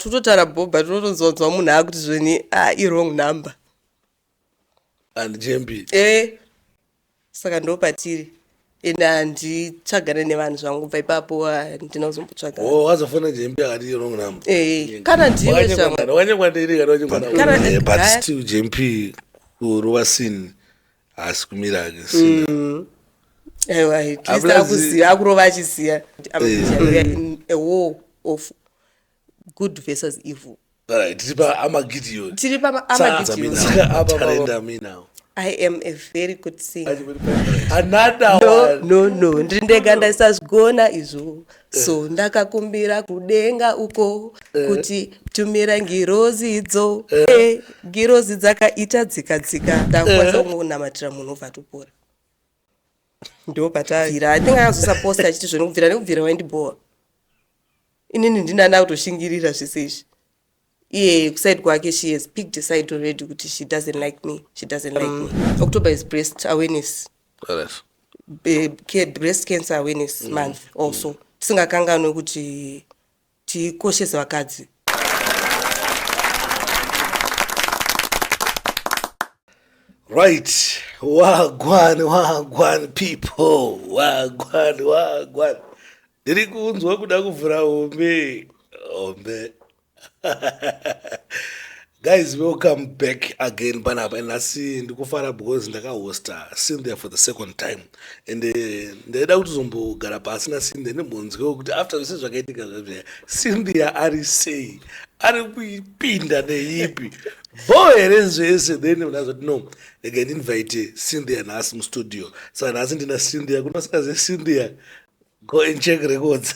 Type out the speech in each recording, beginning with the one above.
Tototaura bhobha tinotonzwanzwa munhu akuti zvoni ah, iwrong number. And jmb. Eh. Saka ndo patiri. Ende handitsvagane nevanhu zvangu kubva ipapo handina kuzombotsvaga. Oh, wazofona jmb akati wrong number. Eh, kana ndiwe shamwari. Wanyengwa ndiri kana wanyengwa na. Kana eh, but still jmp kurova sin haasi kumira hake sin. Aiwa, at least akuziva akurova achiziva. I'm a war of good versus evil. Alright, tiri pa Amagideon. Tiri pa Amagideon. Me now. I am a very good singer. Another no, one. No, no, ndiri ndega ndaisazvigona izvo. So ndakakumbira kudenga uko kuti tumira ngirozi idzo. Ngirozi dzakaita dzika dzika. Ndakukwanisa kungonamatira munhu obva atopora. Ndo patabvira. I think akazosaposta achiti zvoni kubvira nekubvira waindibhowa. Inini ndini ndanda kutoshingirira zvese izvi. Iye kuside kwake she has picked a side already kuti she doesn't like me. She doesn't like me. October is breast awareness. Alright. Breast cancer awareness month also. Tisingakanganwe kuti tikoshese vakadzi. Right. Wagwan, wagwan people. Wagwan, wagwan. Ndiri kunzwa kuda kuvhura hombe. Hombe. Guys, welcome back again panapa. Nhasi ndikufara because ndakahosta Cynthia for the second time. And ndaida kuti zombogara pasi naCynthia ndimbonzwewo kuti after zvese zvakaitika zvezve Cynthia ari sei, ari kuipinda neipi bho here zvese. Then ndazoti no, rega ndinvite Cynthia nhasi mustudio. Saka nhasi ndina Cynthia. Kunosikaze Cynthia, go and check records.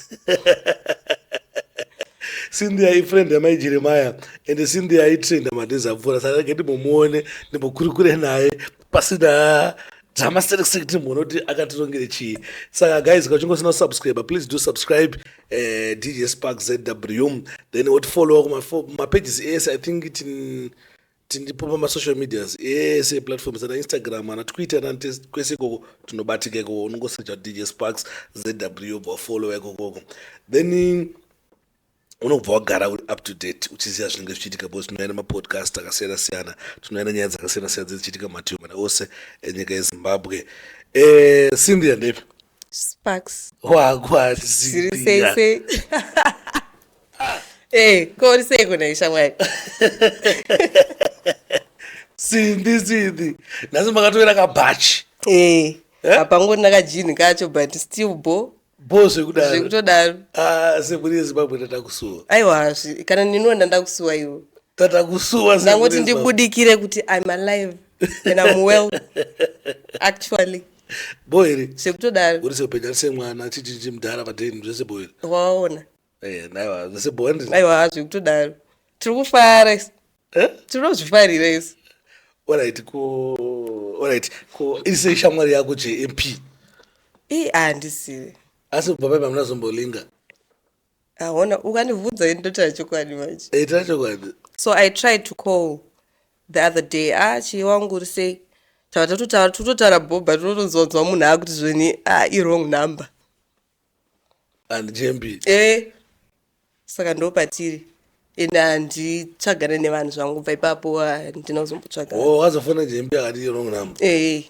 Cynthia ifriend yamai Jeremiah and Cynthia aitrenda madays apfuura. Saka rega ndimbomuone, ndimbokurukure naye pasina drama sekuseki, timboona kuti akatirongere chii. Saka guys, kachingosina kusubscribe, please do subscribe, DJ Spark ZW, then wotifollowa kumapages ese. I think tindipo pamasocial medias ese platforms, ana Instagram, ana Twitter, ana kwese ikoko tinobatika ikoko. Unongosearcha DJ Sparks ZW, ubva wafollowa ikokoko, then unobva wagara uri up to date uchiziva zvinenge zvichiitika, because tinouya nemapodcast akasiyana siyana, tinouya nenyaya dzakasiyana siyana dzichiitika mumativi mana ose enyika yeZimbabwe. Cynthia, ndepi? Sparks. Wagwan. Zviri sei sei? Eh, ko uri sei kuna shamwari? Sindi, Sindi, nhasi makatovera kabhachi. Eh. Hapangori nakajini kacho, but still bo. Bo zvekudaro. Zvekutodaro. Ah, semhuri yeZimbabwe tatakusuwa. Aiwa, kana niniwo ndandakusuwa iwo. Tatakusuwa. Ndangoti ndibudikire kuti I'm alive and I'm well actually. Bo here? Zvekutodaro. Uri seupenya ari semwana chichichi mudhara padeni zvese bo here? Waona. Eh, naiwa zvese bo ndi. Aiwa, zvekutodaro. Tiri kufara isu. Eh? Tinozvifarira isu. Alright, ko alright, ko iri sei shamwari yako JMP? Ii, handisivi. Asi kubva pai pamunazombolinga? Aona, ukandibvunza ini ndotaura chokwadi manje. Eh, tira chokwadi. So I tried to call the other day. Ah, chii wangu uri sei? Tava tatotaura tototaura bhobha tinotonzwanzwa munhu akuti zvoni ah, iwrong number. And JMP. Eh. Saka ndo patiri. Ende handitsvagane nevanhu zvangu kubva ipapo handina kuzombotsvaga. Oh, wazofona JMP akati wrong number. Eh.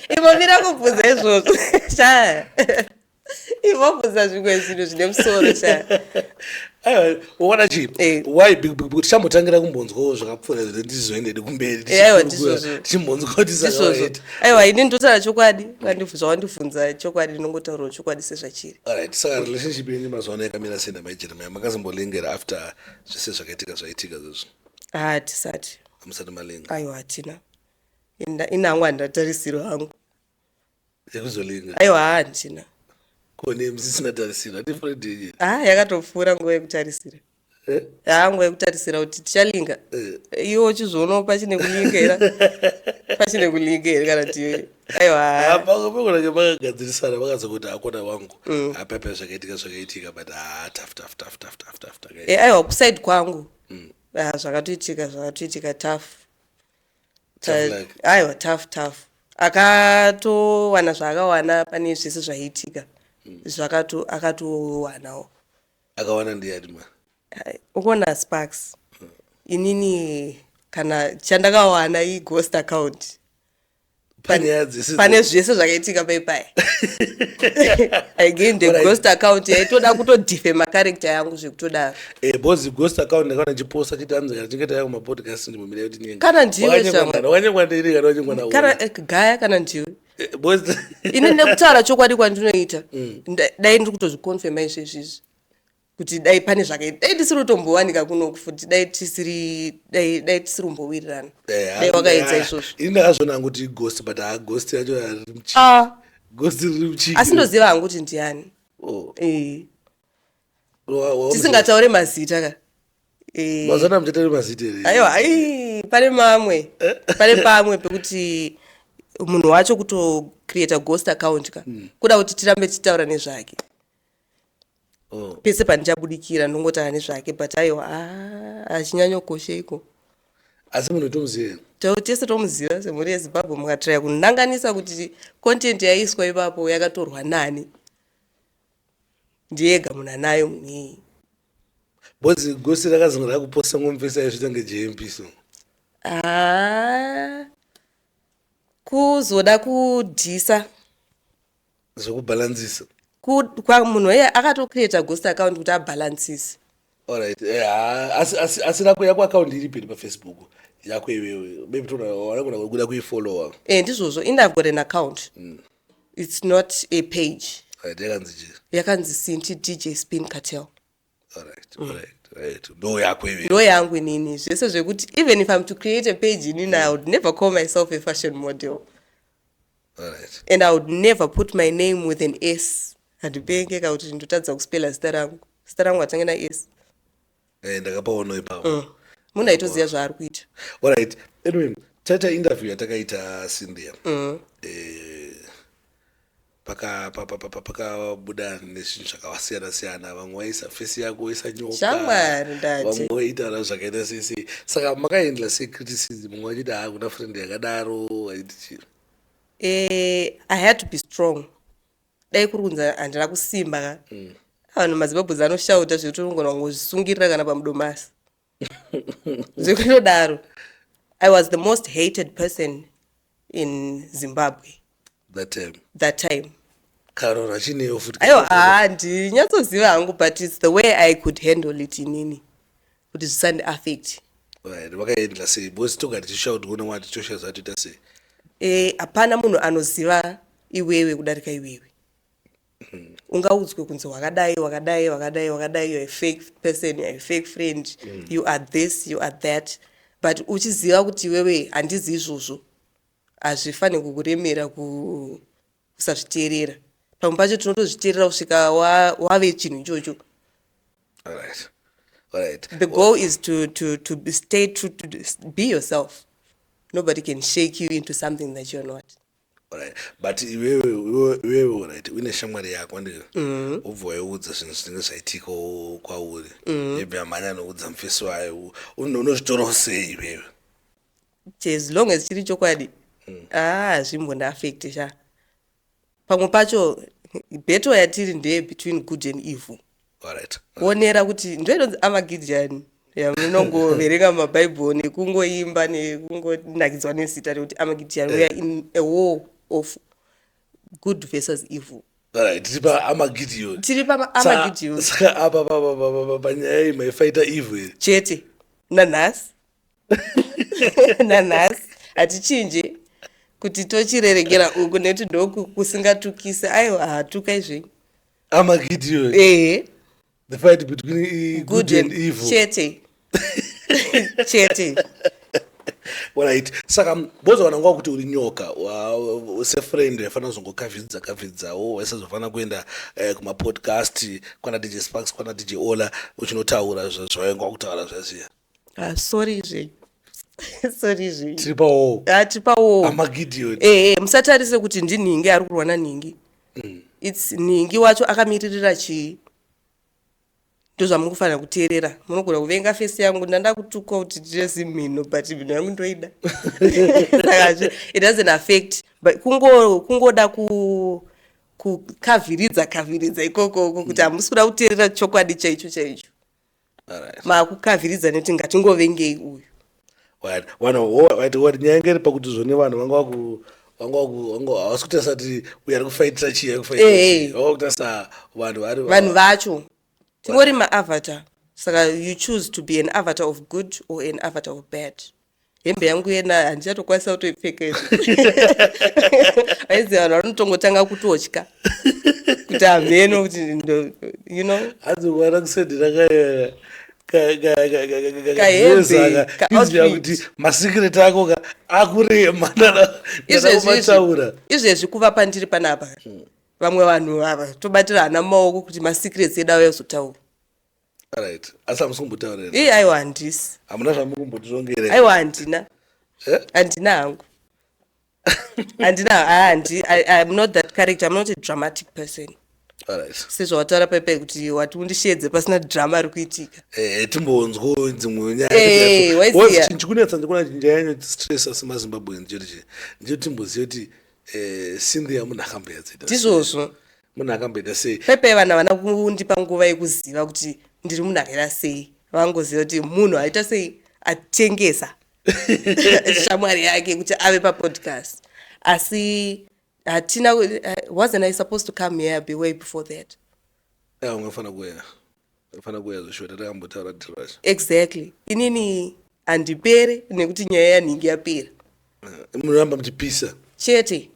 Imbomira kubvunza izvozvo. Sha. Imbobvunza zvimwe zvinhu zvine musoro sha. Aiwa, uona chii? Eh. Why tichambotangira kumbonzwawo zvakapfuura zvino tizoendede kumberi. Eh, aiwa, ndizvozvo. Tichimbonzwa kuti Ndizvozvo. saka Aiwa, ini ndotaura chokwadi. Zvawandibvunza chokwadi, ndinongotaurawo chokwadi sezvachiri. Alright, saka relationship yenyu mazuva ano yakamira sei namai Jeremiah? Makazombolingera after zvese zvakaitika zvaitika izvozvo? Ah, tisati. Hamusati malinga? Aiwa, hatina. Ina hangu handatarisiro hangu. Yekuzolinga? Aiwa, handina. Ko nei musisina tarisiro? Hati friend yenyu? Ah, yakatopfuura nguva yekutarisira. Eh? Ah, nguva yekutarisira kuti tichalinga. Eh. Iwe uchizvionawo pachine kulinga here? Pachine kulinga here kana kuti aiwa. Ah, pamwe pakunenge makagadzirisana vakazokuti hakona wangu. Apapa zvakaitika zvakaitika, but ah, tough, tough, tough, tough, tough, tough, tough. Eh, aiwa, kuside kwangu. Ah, zvakatoitika zvakatoitika tough. Tough like? Aiwa, tough, tough. Akatowana zvaakawana pane zvese zvaiitika. Zvakato akatowanawo. Akawana ndiyani ma? Ukuona Sparks, inini kana chandakawana ighost account. Panyaya dzese. Pane zvese zvakaitika paipai, I gained a ghost account yaitoda kutodefama character yangu zvekutodaro. Because ghost account ndakaona chiposta chiti hanzi kana chinge taya kumapodcast ndimbomira kuti nyenga. Kana ndiwe shamwari. Wakanyengwa ndiri kana wakanyengwa na Kana gaya kana ndiwe. Because Ini nekutaura chokwadi kwandinoita, dai ndiri kutozviconfirma izvezvizvi kuti dai pane zvakaita, dai tisiri kutombowanika kunoku futi, dai tisiri, dai tisiri kumbowirirana, dai wakaedza izvozvo. Ini ndakazviona kuti ghost, but ha, ghost yacho riri muchiki. Ah. Ghost riri muchiki. Asi ndoziva hangu kuti ndiani. Oh. Tisingataure mazita ka. Mazana muchataure mazita here? Aiwa, ai, pane mamwe, pane pamwe pekuti munhu wacho kutocreata ghost account ka, kuda kuti tirambe tichitaura nezvake. Pese pandichabudikira ndongotaura nezvake, but aiwa, achinyanyokosheiko. Asi munhu tomuziva? Tese tomuziva semhuri yeZimbabwe. Mukatraya kunanganisa kuti content yaiswa ipapo yakatorwa nani, ndiyega munhu anayo munhu iyeye. Because ghost rakazinga rakuposta ngomufesa aizviita ngeJMP so. Ah, kuzoda kudhisa. Zvekubhalansisa. Munhu iye akatocreata ghost account kuti abhalansise. Alright, asi rako, yako account iri peri paFacebook yako iwewe, maybe toona kuda kuifollowa. Ndizvozvo, ini I've got an account, it's not a page. Right, yakanzi chii? Yakanzi Sinti DJ Spin Cartel. Alright, ndo yako iwewe. Ndo yangu inini. Zvese zvekuti even if I'm to create a page, inini I would never call myself a fashion model and I would never put my name with an S. Handipengeka kuti ndotadza kuspela zita rangu? Zita rangu hatange na-S. Ndakapaono ipapo. Munhu aitoziva zvaari kuita. Alright, anyway, taita interview yatakaita, Cynthia. Pakabuda nezvinhu zvakasiyana siyana. Vamwe vaisa face yako, vaisa nyoka. Shamwari, ndati. Vamwe vaitaura zvakaita sei. Saka makahandla sei criticism, mumwe vachiti ha, kuna friend yakadaro, vachiti chii? I had to be strong. Dai kuri kunzi handina kusimba ka, vanhu maZimbabwe anoshauta zvekuti unogona kungozvisungirira kana pamudomasi zvekutodaro. I was the most hated person in Zimbabwe that time. That time. Kana vanhu vachinewo futi. Aiwa, haa, ndinyatsoziva hangu, but it's the way I could handle it inini kuti zvisandiaffect. Right, vakahandla sei? Because toga tichishout kuona wati tosha zvatoita sei? Hapana munhu anoziva iwewe kudarika iwewe. Ungaudzwe kunzi wakadai, wakadai, wakadai, wakadai, you are a fake person, you are a fake friend, you are this, you are that, but uchiziva kuti iwewe handizi izvozvo, hazvifaniri kukuremera kusazviteerera. Pamwe pacho tinotozviteerera kusvika wave chinhu ichocho. Alright. The goal is to stay true to be yourself. Nobody can shake you into something that you're not. Alright, but iwewe, alright, uine shamwari yako, andika, ubva waiudza zvinhu zvinenge zvaitikawo kwauri, ibva yamhanya noudza mufesi wayo, unozvitorawo sei iwewe? As long as chiri chokwadi, ah, hazvimbondiaffecte sha. Pamwe pacho battle yatiri ndeye between good and evil. Kuonera kuti ndo inonzi Armageddon yamunongoverenga mumabhaibheri nekungoimba nekungonakidzwa nezita rekuti Armageddon. We are in a war of good versus evil. Alright, tiri paArmageddon. Tiri paArmageddon. Saka apa panyaya iyi maifaita evil here? Chete. Nanhasi, nanhasi hatichinje kuti tochirerekera uku nekuti ndoku kusingatukisi. Aiwa, hatuka zvenyu. Armageddon. Ehe. The fight between good and evil. Chete chete. Alright, saka bozowana nguva kuti uri nyoka, sefriend waifanira kuzongokavhidza kavhidzawo, waisazofanira kuenda kumapodcast kwana DJ Sparks, kwana DJ Ola, uchinotaura zvawainga wakutaura zvaziya. Ah, sorry zvenyu, sorry zvenyu. Tiri pawo. Ah, tiri pawo. Armageddon. Ehe, musatarise kuti ndinhingi ari kurwa nanhingi. It's nhingi wacho akamiririra chii, ndozvamukufanira kuteerera. Munogona kuvenga face yangu, ndanda kutukwa kuti ndine zimhino, but mhino yangu ndoida, saka it doesn't affect, but kungoda kukavhiridza kavhiridza ikokoko kuti hamusi kuda kuteerera chokwadi chaicho chaicho. Makukavhiridza nekuti ngatingovengei uyu. Vanhu nyaya inge iri pakuti zvone vanhu vanga vaku vanga havasi kutarisa kuti uyu ari kufaitira chii, ari kufaitira chii. Vanga vakutarisa vanhu vari vanhu vacho tingori maavatar. Saka you choose to be an avatar of good or an avatar of bad. Hembe yangu yena handichatokwanisa kutoipfeka izvi. Aizi vanhu vanotongotanga kutotya kuti hameno kuti you know. Hanzi kuwana kusendera Kahembe, ka-outfit. Kuti masecret ako ka akurema. Izvezvi izvezvi kuva pandiri panapa, vamwe vanhu ava tobatira hana mumaoko kuti masecrets edu auya kuzotaura. Right, asi hamusi kumbotaura here? Ii, aiwa, handisi. Hamuna zvamukumbotirongera? Aiwa, handina. Eh? Handina hangu, handina. Handi, I'm not that character. I'm not a dramatic person. Sezvawataura pepe kuti wati undishedze pasina drama ri kuitika. Timbonzwo dzimwe nyaya. Waiziya. Chinhu chikunetsa, ndikuona nyaya inotistressa semaZimbabweans chete ndicho timboziva kuti Cynthia munhu akamboyadzoita Ndizvozvo. Munhu akamboita sei? Pepe vanhu havana kundipa nguva yekuziva kuti ndiri munhu akaita sei. Vangoziva kuti munhu aita sei, atengesa shamwari yake kuti ave papodcast. Asi hatina, wasn't I supposed to come here be way before that? Ya, ungafanira kuuya, ungafanira kuuya zvishota takambotaura tiri racho. Exactly. Inini handipere nekuti nyaya yanhingi yapera. Munoramba muchipisa. Chete.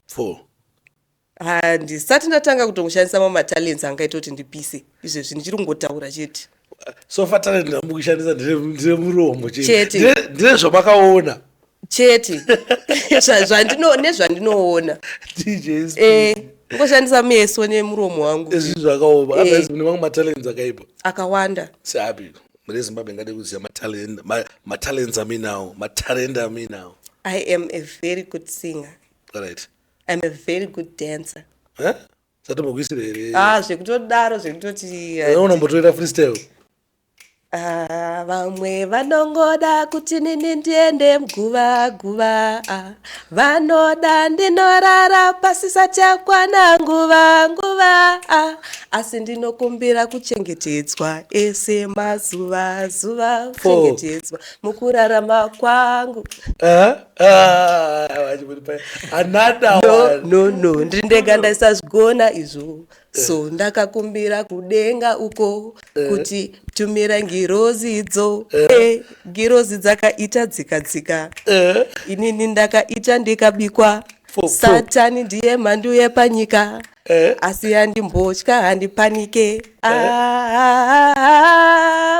Four. Handisati ndatanga kutongoshandisa mamwe matalents angaita kuti ndipise. Izvezvi ndichiri kungotaura chete. So far talent ramukushandisa ndere muromo. Chete. Ndere zvamakaona. Chete. Nezvandinoona. DJ. Ngoshandisa meso nemuromo wangu. Izvi zvakaoma. Otherwise mune mamwe matalents akaipa? Akawanda. Seapi? Mune Zimbabwe ngade kuziva matalents aminawo, matalent aminawo. I am a very good singer. Right. I'm a very good dancer. Eh? Satombokuisira here? Ah, zvekutodaro, zvekutoti Unombotoita freestyle? Ah, vamwe vanongoda kuti nini ndiende muguva guva. Ah, vanoda ndinorara pasisati yakwana nguva nguva. Ah, asi ndinokumbira kuchengetedzwa ese mazuva zuva. Four. Kuchengetedzwa mukurarama kwangu. Ah, ah, another No. One. No, ndiri ndega ndaisazvigona izvo. So ndakakumbira kudenga uko kuti tumira ngirozi idzo. Ngirozi dzakaita dzika dzika. Inini ndakaita ndikabikwa. Four, four. Satani ndiye mhandu yepanyika. Asi handimbotya, handipanike. Ah,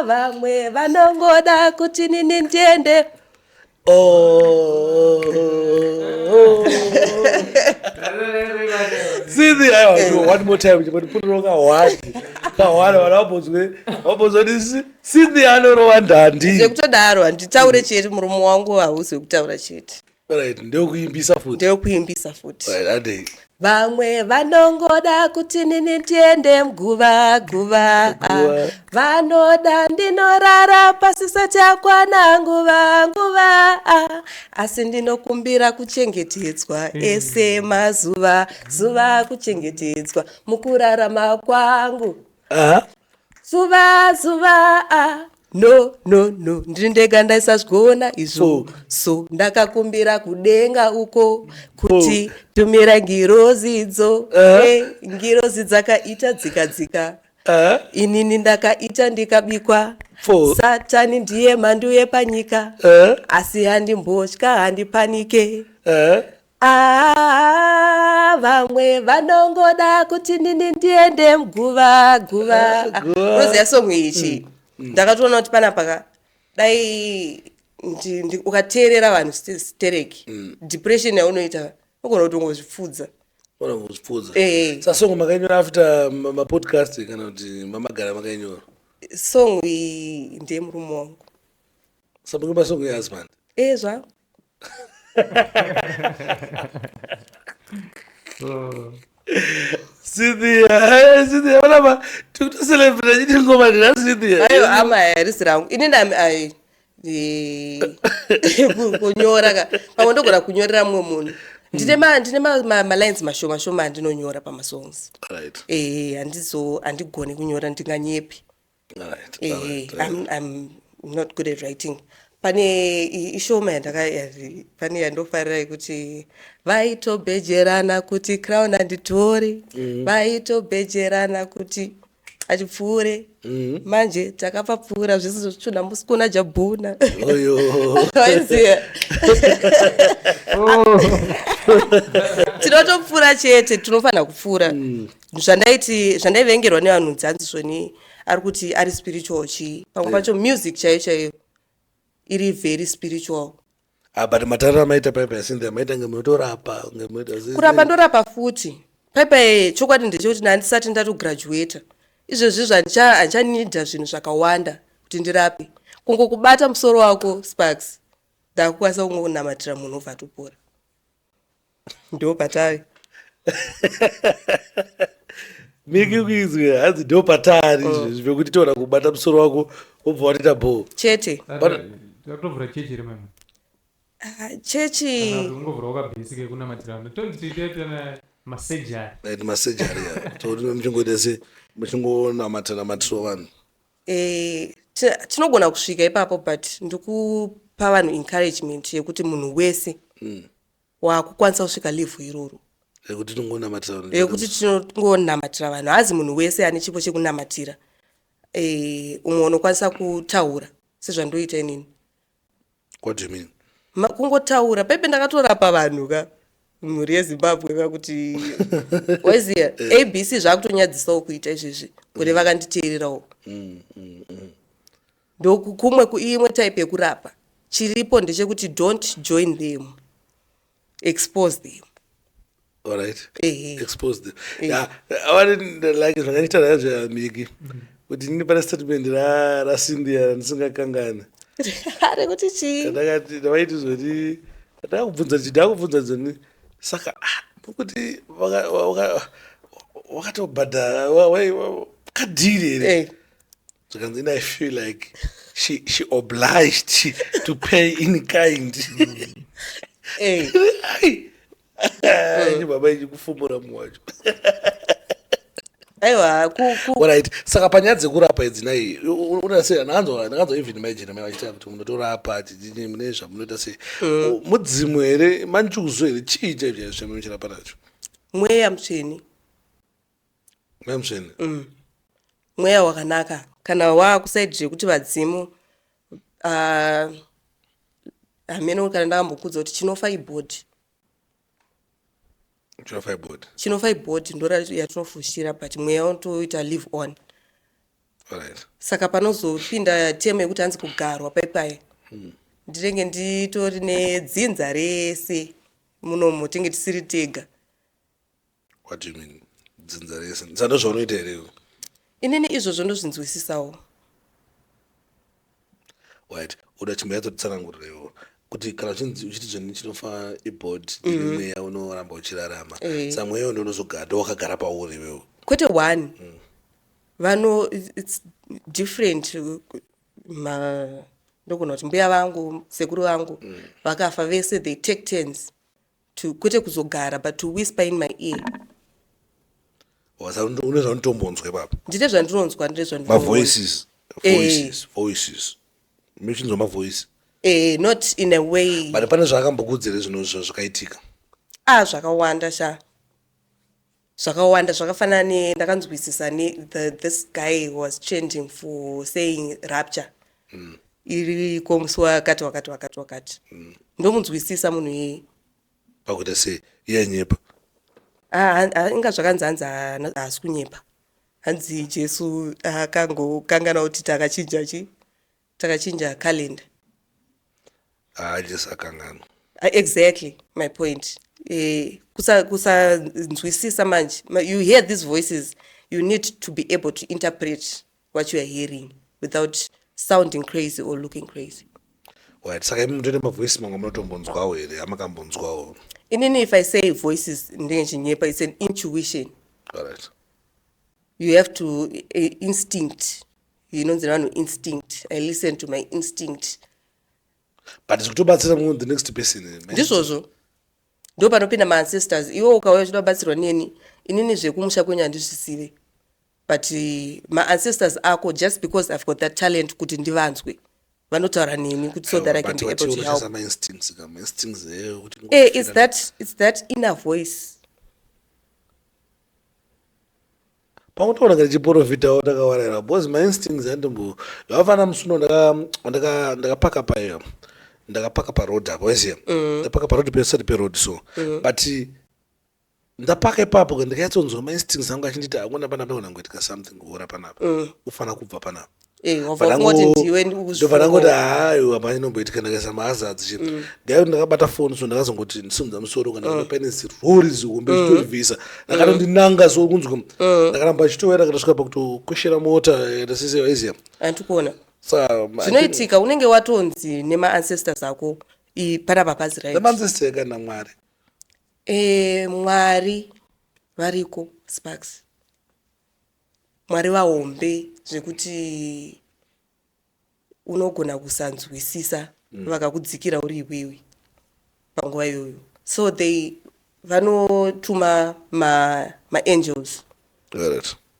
vamwe vanongoda kuti nini ndiende. Oh. Cynthia, aiwa, no, one more time, chimbotiputirwa kahwani. Kahwani, vanhu vambonzwe kuti Cynthia anorova ndandi. Zvekutodaro, handitaure chete. Muromo wangu hauzi wekutaura chete. Right, ndewekuimbisa futi. Ndewekuimbisa futi. Right, ade. Vamwe vanongoda kuti nini ndiende muguva guva. Guva. Vanoda ndinorara pasisati yakwana nguva nguva. Asi ndinokumbira kuchengetedzwa ese mazuva zuva, kuchengetedzwa mukurarama kwangu. Zuva zuva. No, no, no, ndiri ndega ndaisazvigona izvo. Four. So ndakakumbira kudenga uko kuti tumira ngirozi idzo. Ngirozi dzakaita dzika dzika. Inini ndakaita ndikabikwa. Four. Satani ndiye mhandu yepanyika. Asi handimbotya, handipanike. Ah, vamwe vanongoda kuti nini ndiende muguva guva. Guva. Unoziva song ichi, ndakatoona kuti panapa ka dai ukateerera vanhu stereki, depression yaunoita unogona kutongozvipfudza. Ona kuzvipfudza. Eh. Sasong makainyora after mapodcast kana kuti mamagara makainyora? Song iyi ndeyemurume wangu. Samukuimba song yehusband? Ezva. Cynthia, Cynthia, vanapa tikutocelebrate chiti ngoma ndina Cynthia. Ayo, ama harisi rangu. Inini ai kunyora ka pamwe ndogona kunyorera mumwe munhu. Ndine malines mashoma shoma andinonyora pamasongs. Handizo, handigoni kunyora, ndinganyepi. I'm not good at writing. Pane ishoma yandaka pane yandofarira yekuti vaitobhejerana kuti crown handitori, vaitobhejerana kuti achipfuure, manje takapapfuura zvese zvotsvuna musikuna jabhuna. Oyo. Waiziya, tinotopfuura chete, tinofanira kupfuura. Zvandaiti zvandaivengerwa nevanhu dzanzi zvoni ari kuti ari spiritual chii, pamwe pacho music chaiyo chaiyo iri very spiritual. Ah, but matariro amaita paipa yaCynthia, maita nge munotorapa, nge munoita Kurapa ndorapa futi paipai. Chokwadi ndechekuti ndandisati ndatograduata izvezvi, handichanidha zvinhu zvakawanda kuti ndirape. Kungokubata musoro wako, Sparks, ndakukwanisa kungonamatira munhu obva atopora. Ndo patari. Miki kuizwe hanzi ndo patari izvezvi pekuti toona kubata musoro wako wobva watoita bho. Chete. Takutovhura chechi here, mama? Ah, chechi? Kana kuti kungovhura wakabhesi kekunamatira, tonzi tiitana masurgery. Right, masurgery ya tokuti muchingoita se muchingonamatira namatiro vanhu. Tinogona kusvika ipapo, but ndikupa vanhu encouragement yekuti munhu wese wakukwanisa kusvika level iroro. Yekuti tinongonamatira vanhu. Yekuti tinongonamatira vanhu. Hazi munhu wese ane chipo chekunamatira. Umwe unokwanisa kutaura sezvandoita inini. What do you mean? Kungotaura paipe ndakatorapa vanhu ka, mhuri yeZimbabwe ka, kuti waiziya ABC zvakutonyadzisawo kuita izvezvi kune vakanditeererawo. Ndokumwe kuimwe type yekurapa chiripo ndechekuti don't join them, expose them. Alright. Ehe. Expose them. Yeah, awari like zvakandiita zvaMiki kuti inini pane statement raCynthia randisingakangani. Rekuti chii? Ndakati ndavaiti zvoti ndakakubvunza kuti ndakubvunza dzoni, saka kuti wakatobhadhara kadhiri here? Zvikanzi I feel like she obliged to pay in kind. Ai, ichi baba ichi kufumura muwacho. Aiwa, Alright, saka panyaya dzekurapa idzi nai unase ndakanzwa even mai Jeremiah vachitaura kuti munotorapa chichini, mune zvamunoita sei. Mudzimu here, manjuzu here, chii chaizvo chaizvo chamunochirapa nacho? Mweya mutsvene. Mweya mutsvene. Mweya wakanaka. Kana waakuside zvekuti vadzimu, hameno kana ndakambokudza kuti chinofa ibody. Chinofa ibody. Chinofa ibody, ndo yatinofushira, but mweya unotoita live on. Saka panozopinda term yekuti hanzi kugarwa paipai, ndinenge nditori nedzinza rese munomu, tinge tisiri tega. What do you mean dzinza rese? Sando zvaunoita here iwe? Inini izvozvo ndozvinzwisisawo. Right, uda chimboyatsotitsanangurira iwo kuti kana uchinzi uchiti zveni chinofa ibody, mweya unoramba uchirarama. Saka mweya ndo unozogara, ndo wakagara pauri iwewe? Kwete one. Vano it's different. Ma ndogona kuti mbuya vangu, sekuru vangu vakafa vese, they take turns to, kwete kuzogara, but to whisper in my ear. Saka une zvaunotombonzwa ipapo? Ndine zvandinonzwa, ndine zvandinoona. Mavoices? Voices, voices, muchinzwa mavoice? Not in a way. But pane zvaakambokuudzire zvinhu zvakaitika? Ah, zvakawanda sha, zvakawanda. Zvakafanana ne ndakanzwisisa ne this guy was trending for saying rapture iriko musi wakati wakati wakati wakati. Ndomunzwisisa munhu iyeye. Pakuita sei, iye nyepa? Ah, ah, inga zvakanzi hanzi haasi kunyepa, hanzi Jesu akangokangana kuti takachinja chi takachinja calendar. Ah, Jesu akanganwa? Exactly my point. Kusanzwisisa manje. You hear these voices, you need to be able to interpret what you are hearing without sounding crazy or looking crazy. Right, saka imi mutoite mavoice mamwe munotombonzwawo here, amakambonzwawo? Inini if I say voices ndinenge chinyepa. It's an intuition. You have to instinct inonzi nevanhu instinct. I listen to my instinct. But zvikutobatsira the next person. Ndizvozvo. Ndo panopinda maancestors. Iwe ukauya uchida kubatsirwa neni, inini zvekumusha kwenyu handizvisive, but maancestors ako, just because I've got that talent kuti ndivanzwe, vanotaura neni kuti so that I can be able to help. Mainstincts ka, mainstincts eyo kuti It's that inner voice. Pamwe kana chiprofitawo takawarira, because mainstincts andombo zvakafanana musuno. Ndakapaka payo, ndakapaka paroad apo, waiziya, ndapaka paroad, peside peroad so, but ndapaka ipapo ka, ndikatsonzwa mainstincts angu achinditi akuna panapa kunangoitika something kuora panapa, ufana kubva panapa. Wabva kungoti ndiwe. Ndobva ndangoti haiwa, painomboitika, ndakaisa mahazards chi ndai, ndakabata foni so, ndakazongoti ndisimudza musoro kana paine zirori zihombe zvitorivhisa, ndakatondinanga so, kunzwa ndakaramba achitowera katasvika pakutokweshera mota ndasise, waiziya. Handikuona. Saka Zvinoitika, unenge watonzi nemaancestors ako panapa pasi, right? Nemaancestor kana Mwari? Mwari variko, Sparks. Mwari vahombe zvekuti unogona kusanzwisisa vakakudzikira uri iwewe panguva iyoyo. So they vanotuma maangels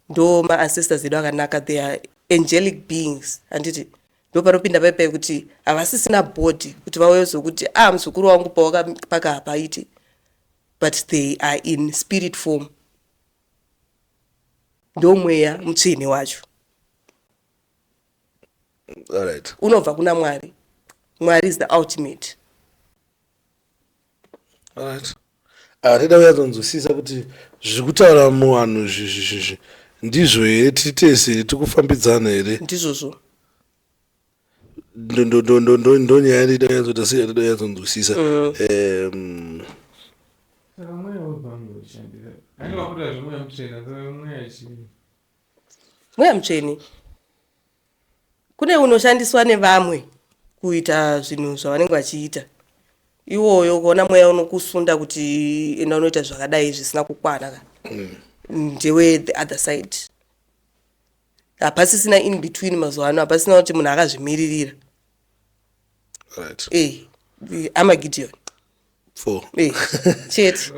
ndo maancestors edu akanaka. They are angelic beings, handiti? Ndo panopinda paipai kuti havasisina body kuti vauye zokuti, "Ah, muzukuru wangu, pawakapaka hapaiti," but they are in spirit form. Ndo mweya mutsvene wacho. Unobva kuna Mwari. Mwari is the ultimate. Alright. Ah, toda kunyatsonzwisisa kuti zviri kutaura muvanhu zvi ndizvo here, tiri tese here, tiri kufambidzana here? Ndizvozvo. Ndo nyaya ndida kunyatsoita sei, yatida kunyatsonzwisisa. Saka mweya webhangu ushandira ane wakuita zvemweya mutsvene, saka mweya chii? Mweya mutsvene kune unoshandiswa nevamwe kuita zvinhu zvavanenge vachiita. Iwoyo kuona mweya unokusunda kuti enda unoita zvakadai zvisina kukwana ka, ndewe the other side. Hapasisina in between mazuva ano, hapasina kuti munhu akazvimiririra. Amagideon. Four. Chete.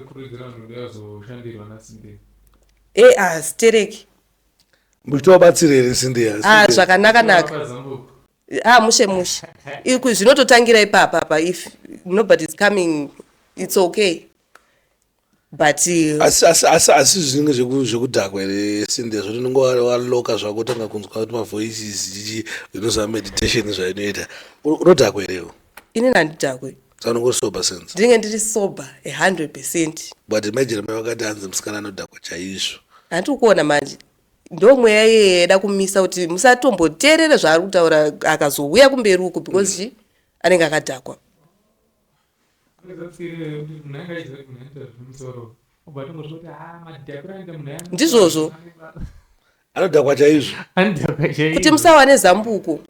Kurudzira vanhu kuti vazoshandirwa naSindeya? Hazitereki. Muchitovabatsira here, Sindeya? Ah, zvakanaka naka. Pazambuko. Ah, mushe mushe. Iku zvinototangira ipapa pa if nobody is coming, it's okay, but Asi zvinenge zvekudhakwa here, Sindeya, zvoti unenge waloka zvako, utanga kunzwa kuti mavoices chichi, inozva meditation zvainoita? Unodhakwa herewo? Inini handidhakwe. Saka unongori sober sense? Ndinenge ndiri sober 100%. But majeremai vakati hanzi musikana anodhakwa chaizvo. Handiri kuona manje, ndo mweya iyeye yaida kumisa kuti musatomboteerere zvaari kutaura akazouya kumberi uku, because chi anenge akadhakwa. Zatsire kuti munhu anga achiziva kuti munhu anoita zvemusoro, obva atongoti kuti ha, madhakiro anoita munhu aya. Ndizvozvo. Anodhakwa chaizvo. Anodhakwa chaizvo. Kuti musawane zambuko.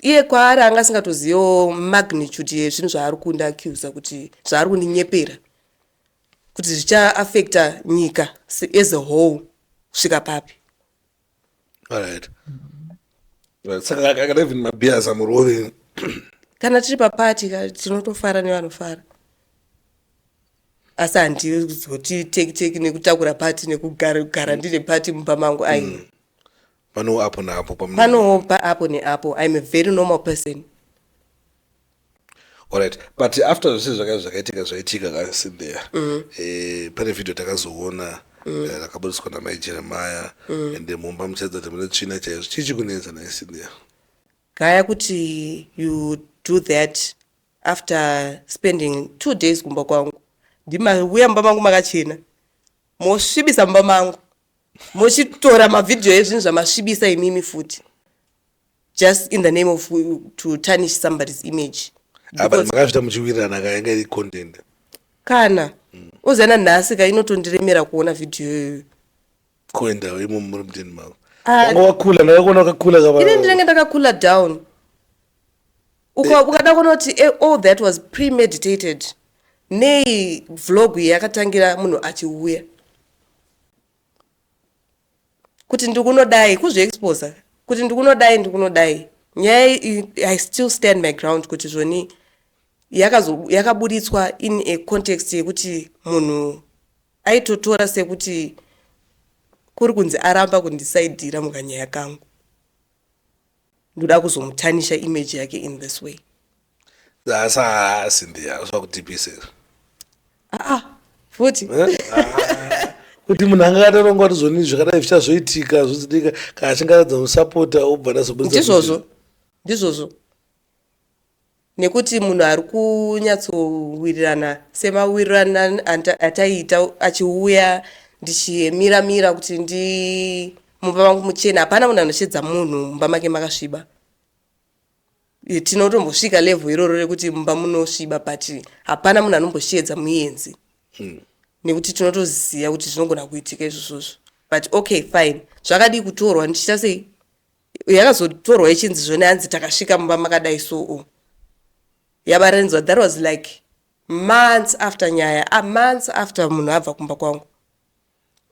Iye kwaari anga asingatoziviwo magnitude yezvinhu zvaari kundiaccusa, kuti zvaari kundinyepera kuti zvichaaffecta nyika as a whole kusvika papi. Alright. Right. Saka kana even mabeers amurove? Kana tiri papati ka, tinotofara nevanofara, asi handizoti teki teki nekutakura pati nekugara kugara ndine pati mumba mangu, aiwa. Pano apo naapo Panopa apo neapo. I'm a very normal person. Alright, but after zvese zvakaitika zvaitika kaSindeya, pane vhidhio takazoona rakabudiswa namai Jeremaya, ende mumba muchaedza kuti mune tsvina chaizvo. Chii chikunetsa naye, Sindeya? Gaya kuti you do that after spending 2 days kumba kwangu, ndimauya mumba mangu makachena, mosvibisa mumba mangu, mochitora mavhidhiyo ezvinhu zvamasvibisa imimi futi, just in the name of to tarnish somebody's image. Ah, but makazviita muchiwirirana ka, yanga iri content? Kana uzana nhasi ka, inotondiremera kuona vhidhiyo iyoyo. Kuenda imo muri muteni mako? Ah. Wanga wakula, ndakakuona wakakula. Ini ndinenge ndakakula down. Ukada kuona kuti all that was premeditated, nei vlog iyi yakatangira munhu achiuya kuti ndikunodai kuzviexposa, kuti ndikunodai, ndikunodai nyaya iyi? I still stand my ground kuti zvoni Yakaburitswa in a context yekuti munhu aitotora sekuti kuri kunzi aramba kundisaidhira mukanyaya kangu, ndoda kuzomutanisha image yake in this way. Asa Cynthia, uswa kudhipisa. Aa, futi. Kuti munhu anga akatoronga kuti zvoni zvakadai zvichazoitika, zvozoitika, kana achinge aradza musapota, obva ndazobudisa. Ndizvozvo, ndizvozvo, nekuti munhu ari kunyatsowirirana semawirirana ataiita achiuya, ndichimiramira kuti ndi mumba mangu muchena. Hapana munhu anoshedza munhu mumba make makasviba. Tinotombosvika level iroro rekuti mumba munosviba, but hapana munhu anomboshedza muenzi, nekuti tinotoziva kuti zvinogona kuitika izvozvozvo. But okay, fine, zvakadii kutorwa ndichiita sei? Yakazotorwa ichinzi zvone hanzi takasvika mumba makadai, so yabaranizwa. That was like months after nyaya, months after munhu abva kumba kwangu.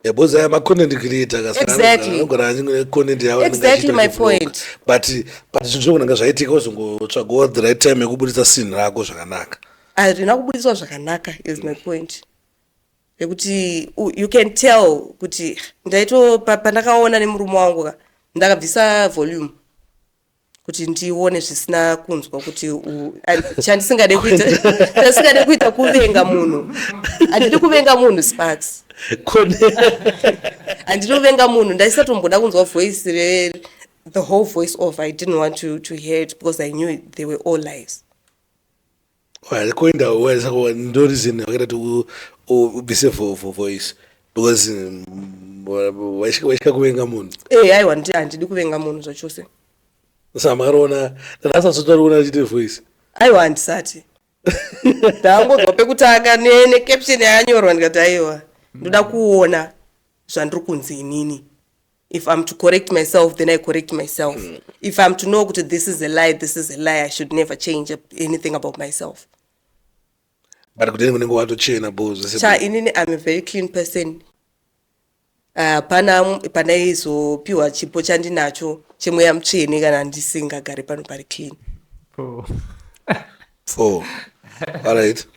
Because aya macontent creator anogara achine content yavo. Exactly my point. But zvinhu zvokunanga zvaitika, uzongotsvagawo the right time yekubudisa scene rako zvakanaka. Harina kubudiswa zvakanaka is my point, yekuti you can tell kuti ndaito pandakaona nemurume wangu ka, ndakabvisa volume kuti ndione zvisina kunzwa kuti chandisingade kuita, chandisingade kuita kuvenga munhu. Handidi kuvenga munhu, Sparks. Handidi kuvenga munhu. Ndaisatomboda kunzwa voice re the whole voice off. I didn't want to hear it because I knew they were all lies. Kuenda ndo reason wakaita kuti ubvise voice, because waitya kuvenga munhu. E, aiwa, handidi kuvenga munhu zvachose. Saka makariona nanhasi asotoriona achiite voice? Aiwa, handisati. Ndangonzwa pekutanga necaption yakanyorwa, ndikati aiwa, ndoda kuona zvandiri kunzi inini. If I'm to correct myself, then I correct myself. If I'm to know kuti this is a lie, this is a lie. I should never change anything about myself. But kudeni kunenge watochena bo zvese. Cha, inini I'm a very clean person. Hapana pandaizopiwa chipo chandinacho chemweya mutsvene kana ndisingagari pano pari clean. Four. Four, alright.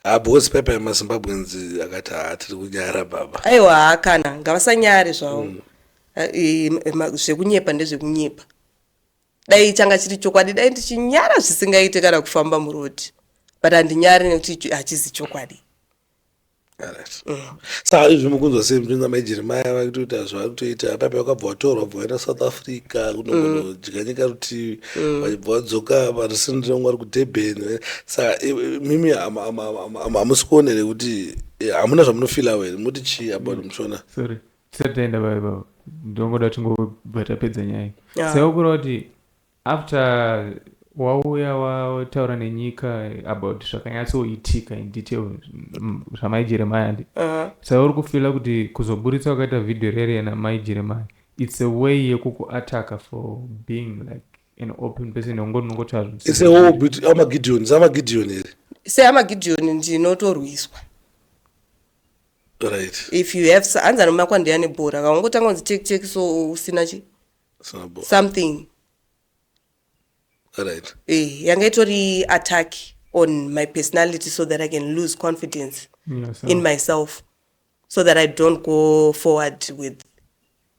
Ah, because pepa yemaZimbabweans akati, "Ha, tiri kunyara baba." Aiwa, hakana, ngavasanyare zvavo. Zvekunyepa ndezvekunyepa. Dai changa chiri chokwadi, dai ndichinyara zvisingaite kana kufamba murodhi, but handinyari nekuti hachizi chokwadi. Alright. Saka izvi mukunzwa sei muchinza mai Jeremaya vakutoita zvavari kutoita? Paipa wakabva watorwa, bva waenda South Africa kunongonodya nyika rutivi, vachibva vadzoka parisini rengu vari kuDurban. Saka mimi hamusi kuona here kuti hamuna zvamunofeelawo here? Muti chii about mushona? Sorry, tisati taenda baba, ndongoda tingobva tapedza nyaya. Saka kuti after wauya wataura nenyika about zvakanyatsoitika in detail zvamai Jeremaya ndi saka uri kufeela kuti kuzoburitsa wakaita vhidhiyo rere namai Jeremaya, it's a way yekukuataka for being like an open person, ongoti unongotaura? It's a whole bit amagideon, samagideon here? Seamagideon ndinotorwiswa. If you have, hanzi anomakwa ndiyani bhora, kaungotanga kunzi tek tek, so usina chi Sabo. something. Yanga itori attack on my personality so that I can lose confidence so, in myself, so that I don't go forward with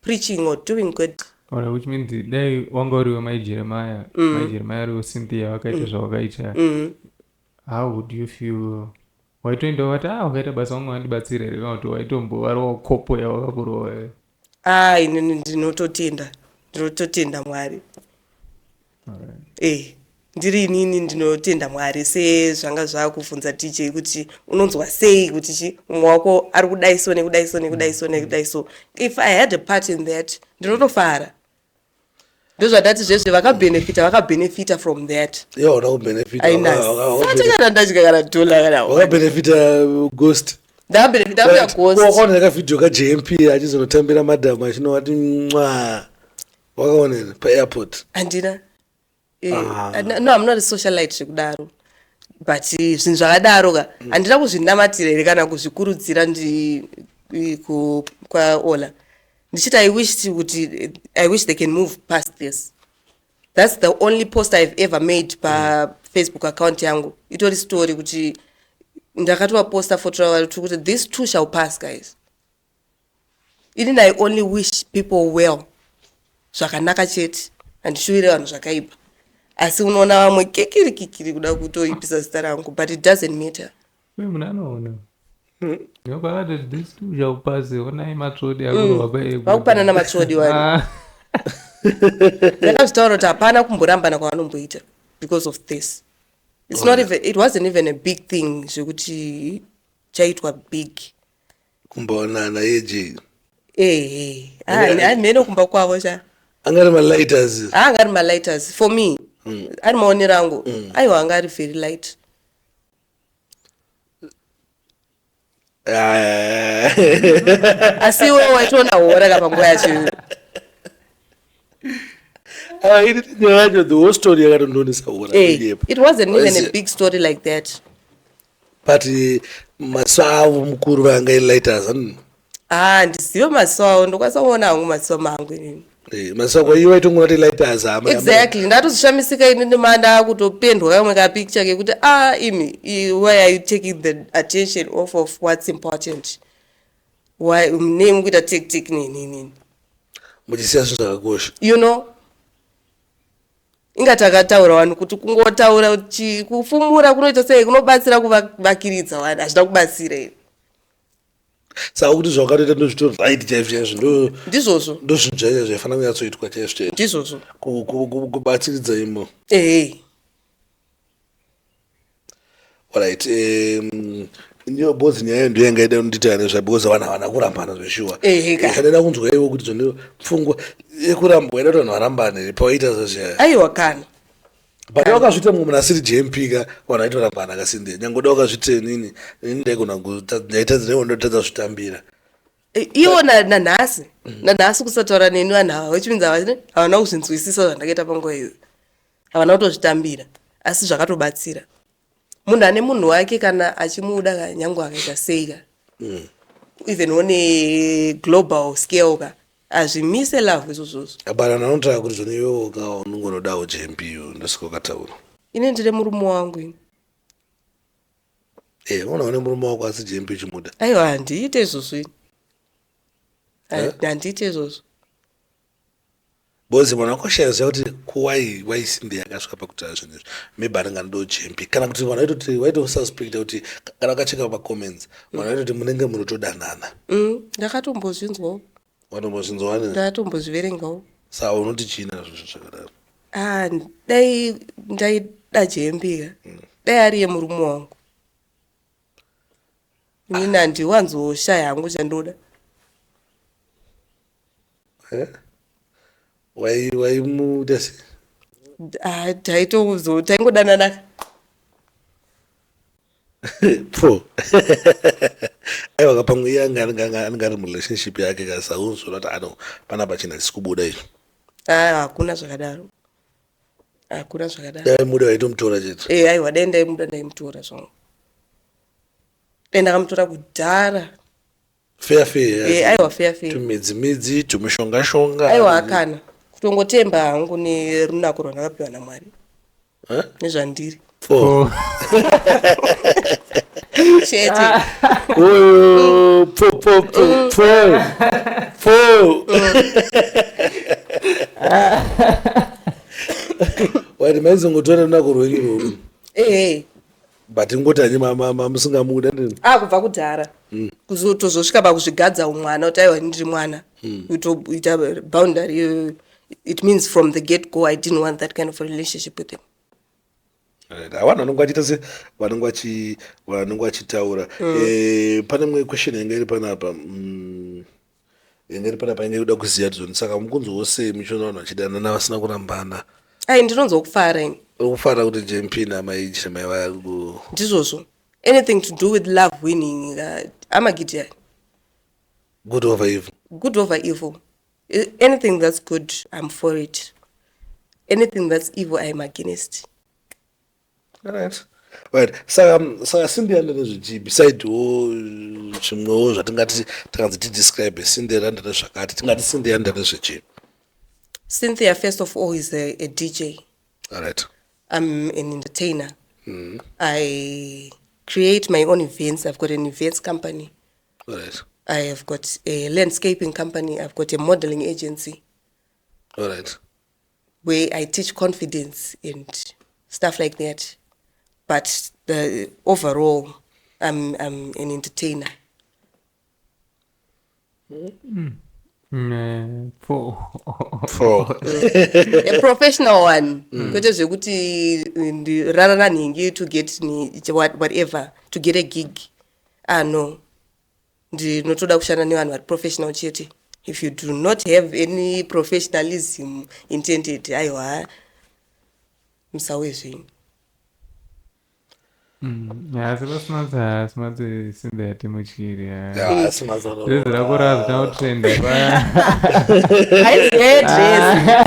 preaching or doing good. Alright, which means dai wanga uriwe mai Jeremaya, mai Jeremaya ariwo Cynthia, wakaita zvawakaita, how would you feel? Waitoenda wati, "Ah, wakaita basa, wangu wandibatsira" here, kana kuti waitombovarwa kopo yawakakurova here? Ah, inini ndinototenda, ndinototenda Mwari. Ndiri inini ndinotenda Mwari. Sezvanga zvakubvunza DJ kuti unonzwa sei kuti chi mumwe wako ari kudai so, nekudai so, nekudai so, nekudai so, if I had a part in that, ndinotofara. Ndozvandati zvezve vakabhenefita, vakabhenefita from that. Iye hauna kubenefita. Ainasati kana ndadya kana dhola kana one. Wakabhenefita ghost. Ndakabhenefita kuya ghost. Wakaona kavhidhiyo kaJMP achizonotambira madhamu achinovati mwa? Wakaona here paairport? Handina. No, I'm not a socialite zvekudaro, but zvinhu zvakadaro ka, handina kuzvinamatira here kana kuzvikurudzira ndi kwaola ndichiti I wish kuti, I wish they can move past this. That's the only post I've ever made paFacebook. Facebook account yangu itori story kuti ndakatovaposta foto ravo vari kuti, "This too shall pass, guys." Inini I only wish people well, zvakanaka chete. Handishuvire vanhu zvakaipa, asi unoona vamwe kikiri kikiri kuda kutoipisa zita rangu, but it doesn't matter. Uye munhu anoona ndokwakati, "This too shall pass." Onai matsvodi akurwa. Vakupanana matsvodi wani. Ndakazvitaura kuti hapana kumborambana kwavanomboita because of this. It's not even, it wasn't even a big thing zvekuti chaitwa big. Kumbaonana yeje? Ehe, hamene kumba kwavo cha. Anga ari malighters? Haanga ari malighters for me, ari maonero angu. Aiwa, anga ari very light. Asi iwe waitoona hora ka panguva yacho. Ah, ini nyaya yacho, the whole story yakatondonesa hora. It wasn't even a big story like that. But maso avo mukuru vanga ilighters ani? Ah, ndizive maziso avo, ndokwanisa kuona hangu maziso mangu inini. Maso ako iwe waitongona kuti lighters hama. Exactly, ndatozvishamisika inini manda kutopendwa kamwe kapicture kekuti, ah, imi, why are you taking the attention off of what's important? Why nei mukuita tik tik nini nini? Muchisiya zvinhu zvakakosha. Inga takataura vanhu kuti kungotaura kufumura kunoita sei, kunobatsira kuvakiridza vanhu, hazvina kubatsira ini. Saka kuti zvawakatoita ndozvito right chaizvo chaizvo, ndo Ndizvozvo. Ndo zvinhu chaizvo zvaifanira kunyatsoitwa chaizvo chaizvo. Ndizvozvo. Kubatsiridza imo. Ehe. Alright, bozi nyaya ndiyo yanga ida kunditaura nezvayo, because vanhu havana kurambana zveshuwa. Ehe ka. Kandaida kunzwa iwo kuti zvone pfungwa yekurambwa ida kuti vanhu varambane pawaita zvezviya. Aiwa kana. But wakazviita mumwe munhu asiri JMP ka, vanhu vaitorambana kasinde. Nyange uda wakazviita inini, ini ndaigona ndaitadza zvitambira. Ivo nanhasi kusataura neni vanhu ava, which means havana kuzvinzwisisa zvandakaita panguva iyo, havana kutozvitambira, asi zvakatobatsira. Munhu ane munhu wake kana achimuda ka, nyange akaita sei ka, even on a global scale ka, hazvimise love izvozvozvo. But vanhu vanotaura kuti zvone iwewo ka unongonodawo JMP, ndosaka wakataura. Ine ndine murume wangu ini. Unoona une murume wako asi JMP chimuda? Aiwa, handiite izvozvo ini. Handiite izvozvo. Because vanhu vakoshaya ziva kuti kuwai waisinde yakasvika pakutaura zvinhu izvi, maybe anenge anodawo JMP, kana kuti vanhu vaitoti vaitosuspecta kuti kana vakacheka pamacomments, vanhu vaitoti munenge munotodanana. Ndakatombozvinzwawo. Watombozvinzwa ne? Ndakatombozviverengawo. Saka unoti chii nazvo zvinhu zvakadaro? Ah, dai ndaida JMP ka, dai ariye murume wangu. Inini handiwanzoshaya hangu chandoda. Eh? Waimuda sei? Ah, taitozo taingodanana. Po aiwa ka, pamwe iye anenge ari murelationship yake ka, saunzora kuti ano panapa chinhu hachisi kubuda izvi. Ah, hakuna zvakadaro, hakuna zvakadaro. Dai muda waitomutora chete. Aiwa, dai ndaimuda ndaimutora zvangu, dai ndakamutora kudhara. Fair fair. Aiwa, fair fair. Tumidzi midzi, tumishonga shonga. Aiwa, hakana, kutongotemba hangu nerunako rwandakapiwa naMwari. Eh? Nezvandiri. Four. Chete. Oyo, po po po po po. Wati maizongotora runako rwenyu rworu? Ehe. But ingoti hanyi musingamuda ndini. Ah, kubva kudhara kuzotozosvika pakuzvigadza umwana kuti aiwa, ndiri mwana, kutoita boundary iyoyo. It means from the get go I didn't want that kind of a relationship with him. Right. Vanhu vanonge vachiita se vanonge vachitaura. Pane imwe question yanga iri panapa, yanga iri panapa, yanga iri kuda kuziva kuti zvoni saka mukunzwawo sei muchiona vanhu vachidanana vasina kurambana? Ai, ndinonzwa kufara ini. Uri kufara kuti JMP namai Jeremai vaku? Ndizvozvo, anything to do with love winning, amagidhiani. Good over evil. Good over evil. Anything that's good, I'm for it. Anything that's evil, I'm against. Alright, saka Cynthia ndezvechii besidewo zvimwewo zvatingati takanzi tidescribe Cynthia ndezvakati, tingati Cynthia ndezvechii? Cynthia, first of all, is a DJ. Alright. I'm an entertainer. I create my own events. I've got an events company. I have got a landscaping company. I've got a modeling agency where I teach confidence and stuff like that. But the overall, I'm an entertainer. Four. Four. A professional one, kwete zvekuti ndirara nanhingi to get whatever, to get a gig. Ah, no, ndinotoda kushanda nevanhu vari professional chete. If you do not have any professionalism intended, aiwa, musauye zvenyu. Asi vaSmarts, Smarts Cynthia timutyiri. Yeah, Smarts. Drezi rako razotanga kutrenda. Haisi nyaya yedrezi,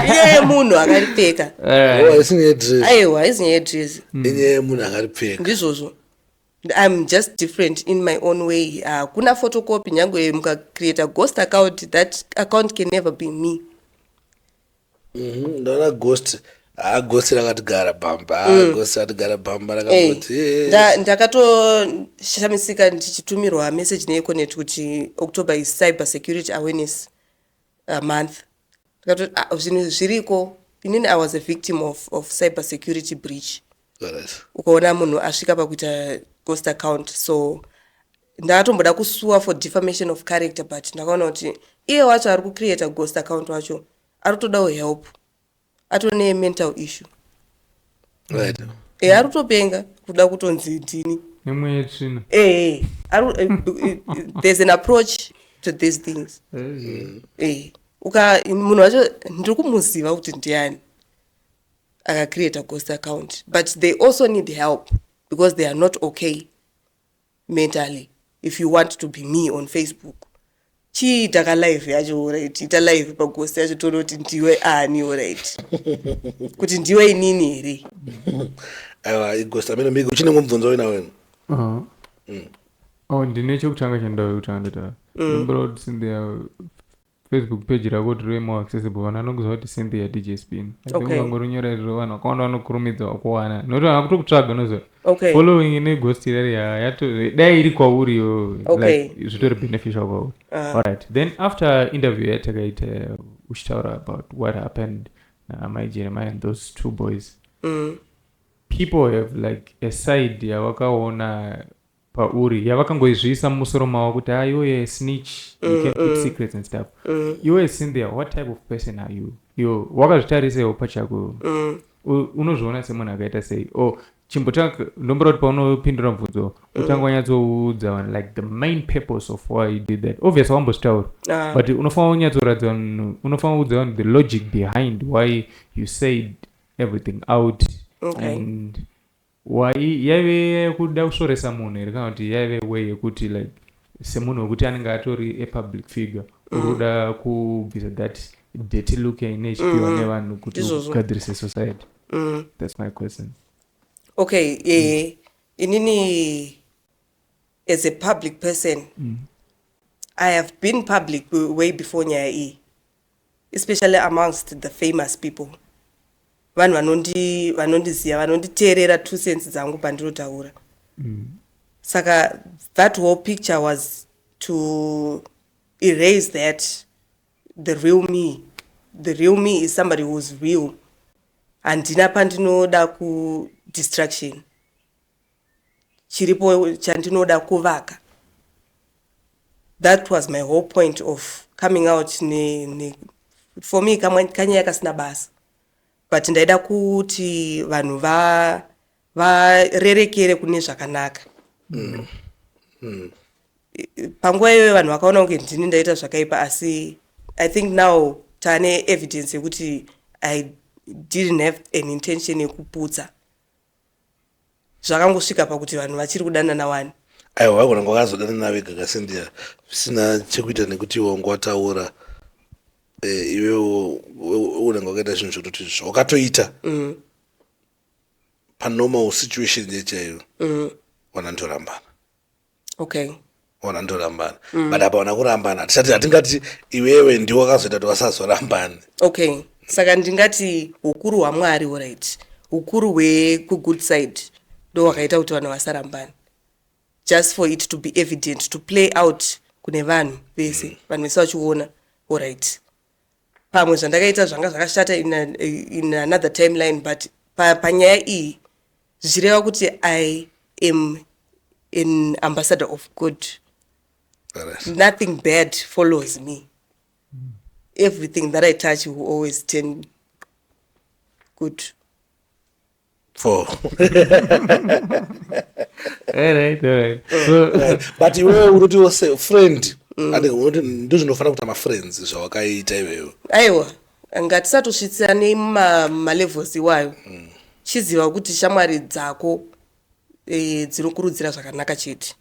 inyaya yemunhu akaripfeka. Oh, haisi nyaya yedrezi? Aiwa, haisi nyaya yedrezi. Inyaya yemunhu akaripfeka. Ndizvozvo. I'm just different in my own way. Hakuna photocopy. Nyange mukacreate a ghost account, that account can never be me. Ndaona ghost. Ha, ghost rakatigara bhamba. Ha, ghost rakatigara bhamba rakamboti Ndakatoshamisika ndichitumirwa message neEconet kuti October is Cyber Security Awareness Month. Ndakatoti, "Ah, zvinhu zviriko." Inini I was a victim of cyber security breach. Ukaona munhu asvika pakuita ghost account, so ndakatomboda kusuwa for defamation of character, but ndakaona kuti iye wacho ari kucreata ghost account wacho ari kutodawo help, atone mental issue. Ari kutopenga kuda kutonzi ndini. Nemwe yetsvina. There's an approach to these things. Uka munhu wacho ndiri kumuziva kuti ndiani akacreate a ghost account, but they also need help because they are not okay mentally. If you want to be me on Facebook, chiita kalive yacho, right? Ita live paghost yacho, toona kuti ndiwe ani, right? Kuti ndiwe inini here? Aiwa, ighost amene miki uchine ngomubvunzo wena wena. Oh, ndine chekutanga chandawe kutanga ndataura. Ndombora kuti Cynthia, Facebook page rako kuti rive more accessible, vanhu vanokuziva kuti Cynthia DJ Spin. I think ukangorinyora izvo, vanhu vakawanda vanokurumidza vakuwana, nokuti vanhu vakutokutsvaga, unoziva. Following neghost irari yato dai iri kwauriyo, like zvitori beneficial kwauri. Alright, then after interview yatakaita uchitaura about what happened naMai Jeremiah and those two boys, people have like a side yavakaona pauri yavakangoizviisa mumusoro mavo kuti, "Ah, iwe snitch, you can keep secrets and stuff." Iwe Cynthia, what type of person are you? Iwe wakazvitarisewo pachako, unozviona semunhu akaita sei? O chimbotanga, ndombora kuti paunopindura mubvunzo utanga wanyatsoudza vanhu like the main purpose of why you did that. Obviously wambozvitaura, but unofanira kunyatsoratidza vanhu, unofanira kuudza vanhu the logic behind why you said everything out and why yaive kuda kusvoresa munhu here, kana kuti yaive way yekuti like semunhu wekuti anenge atori a public figure, uri kuda kubvisa that dirty look yaine ichipiwa nevanhu kuti Ndizvozvo. ugadzirise society. That's my question. Okay, inini as a public person, I have been public way before nyaya iyi, especially amongst the famous people, vanhu vanondiziva, vanonditeerera 2 cents dzangu pandinotaura. Saka that whole picture was to erase that. The real me, the real me is somebody who's real. Handina pandinoda kudistraction, chiripo chandinoda kuvaka. That was my whole point of coming out. Ne, for me kanyaya kasina basa, but ndaida kuti vanhu varerekere kune zvakanaka. Panguva iyoyo vanhu vakaona kunge ndini ndaita zvakaipa, asi I think now taane evidence yekuti I didn't have an intention yekuputsa. Zvakangosvika pakuti vanhu vachiri kudanana wani. Aiwa, vagona kwakazodana nave gagasindia zvisina chekuita nekuti iwe wanga wataura. Iwewo unenge wakaita zvinhu zvekutoti zvawakatoita panormal situation yechaiyo, wanandorambana. Wanandorambana, but apa wana kurambana, hatisati hatingati iwewe ndiwe wakazoita kuti vasazorambani. Okay, saka ndingati ukuru hwaMwari, alright, ukuru hwekugood side. Ndo wakaita kuti vanhu vasarambani, just for it to be evident, to play out kune vanhu vese, vanhu vese vachiona, alright, pamwe zvandakaita zvanga zvakashata in another timeline, but panyaya iyi zvichireva kuti I am an ambassador of good. Nothing bad follows me. Everything that I touch will always turn good. Four. Alright. So, But iwewe unotiwo se friend, and unoti ndozvinofanira kuita mafriends zvawakaita iwewe? Aiwa, ngatisatosvitsane malevels iwayo. Chiziva kuti shamwari dzako dzinokurudzira zvakanaka chete.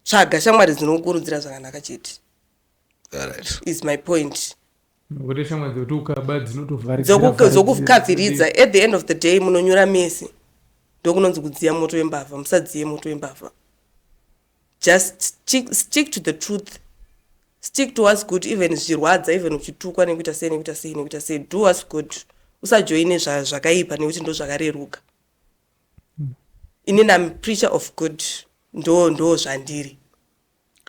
Tsvaga shamwari dzinokurudzira zvakanaka chete. Is my point. Nokuti shamwari dzekuti ukaba dzinotovharidzira. Dzokukavhiridza, at the end of the day munonyura mese. Ndokunonzi kudziya moto wembavha. Musadziye moto wembavha. Just stick to the truth, stick to what's good, even zvichirwadza, even uchitukwa nekuita sei, nekuita sei, nekuita sei. Do what's good. Usajoine zvakaipa nekuti ndo zvakareruka. Inini am preacher of good. Ndo zvandiri.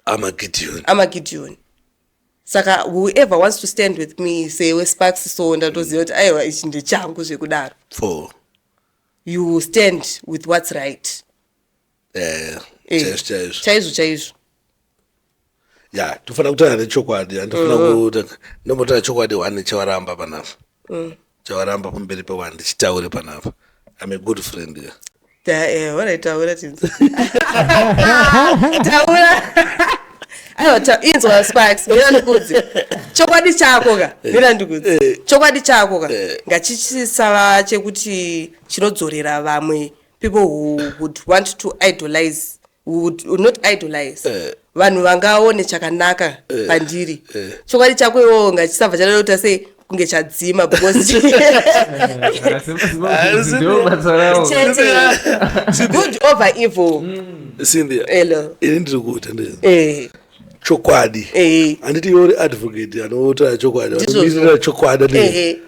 Amagideon. Amagideon. Saka whoever wants to stand with me, sewe Sparks, so ndatoziva kuti aiwa, ichi ndechangu zvekudaro. Four. You stand with what's right. Chaizvo chaizvo. Chaizvo chaizvo. Ya, tofanira kutaura nechokwadi. Handifuna kuta ndombotaura chokwadi one chawaramba panapa, chawaramba pamberi peone ndichitaure panapa. I'm a good friend here. Alright, taura tinzi, taura. Aiwa, inzwa Sparks, mira ndikudze chokwadi chako ka. Mira ndikudze chokwadi chako ka. Ngachichisava chekuti chinodzorera vamwe people who would want to idolize, who would not idolize, vanhu vangaone chakanaka pandiri. Chokwadi chako iwowo ngachisabva chada kuita sei, kunge chadzima, because Ndo basa ravo. Chete good over evil. Cynthia. Hello. Ini ndiri kuita ndi chokwadi. Handiti iwe uri advocate anotaura chokwadi? Ndizvozvo. Vanomirira chokwadi, handiti?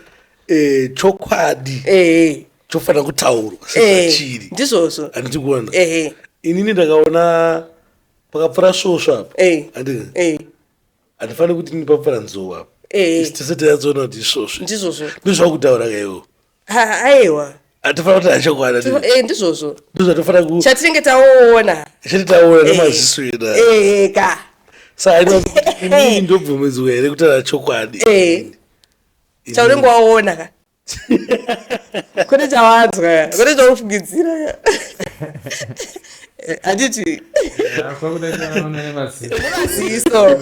Ehe. Chokwadi chofanira kutaurwa sezvachiri. Ndizvozvo. Handiti kuona? Ehe. Inini ndakaona pakapfuura svosvo apa, handiti? Handifaniri kuti ini papfuura nzou apa. Isi tese tanyatsoona kuti isvosvo. Ndizvozvo. Ndozvakutaura kaiwo. Aiwa. Hatifanira kutaura chokwadi, handiti? Ndizvozvo. Ndozvatofanira ku Chatinenge taoona. Chati taona nemaziso edu aya. Ehe ka. Saka inini ndobvumidzwa here kutaura chokwadi? Chaunenge waona ka, kwete chawanzwa ka, kwete chaufungidzira ka. Handiti? Kwakuda chaona nemaziso. Nemaziso,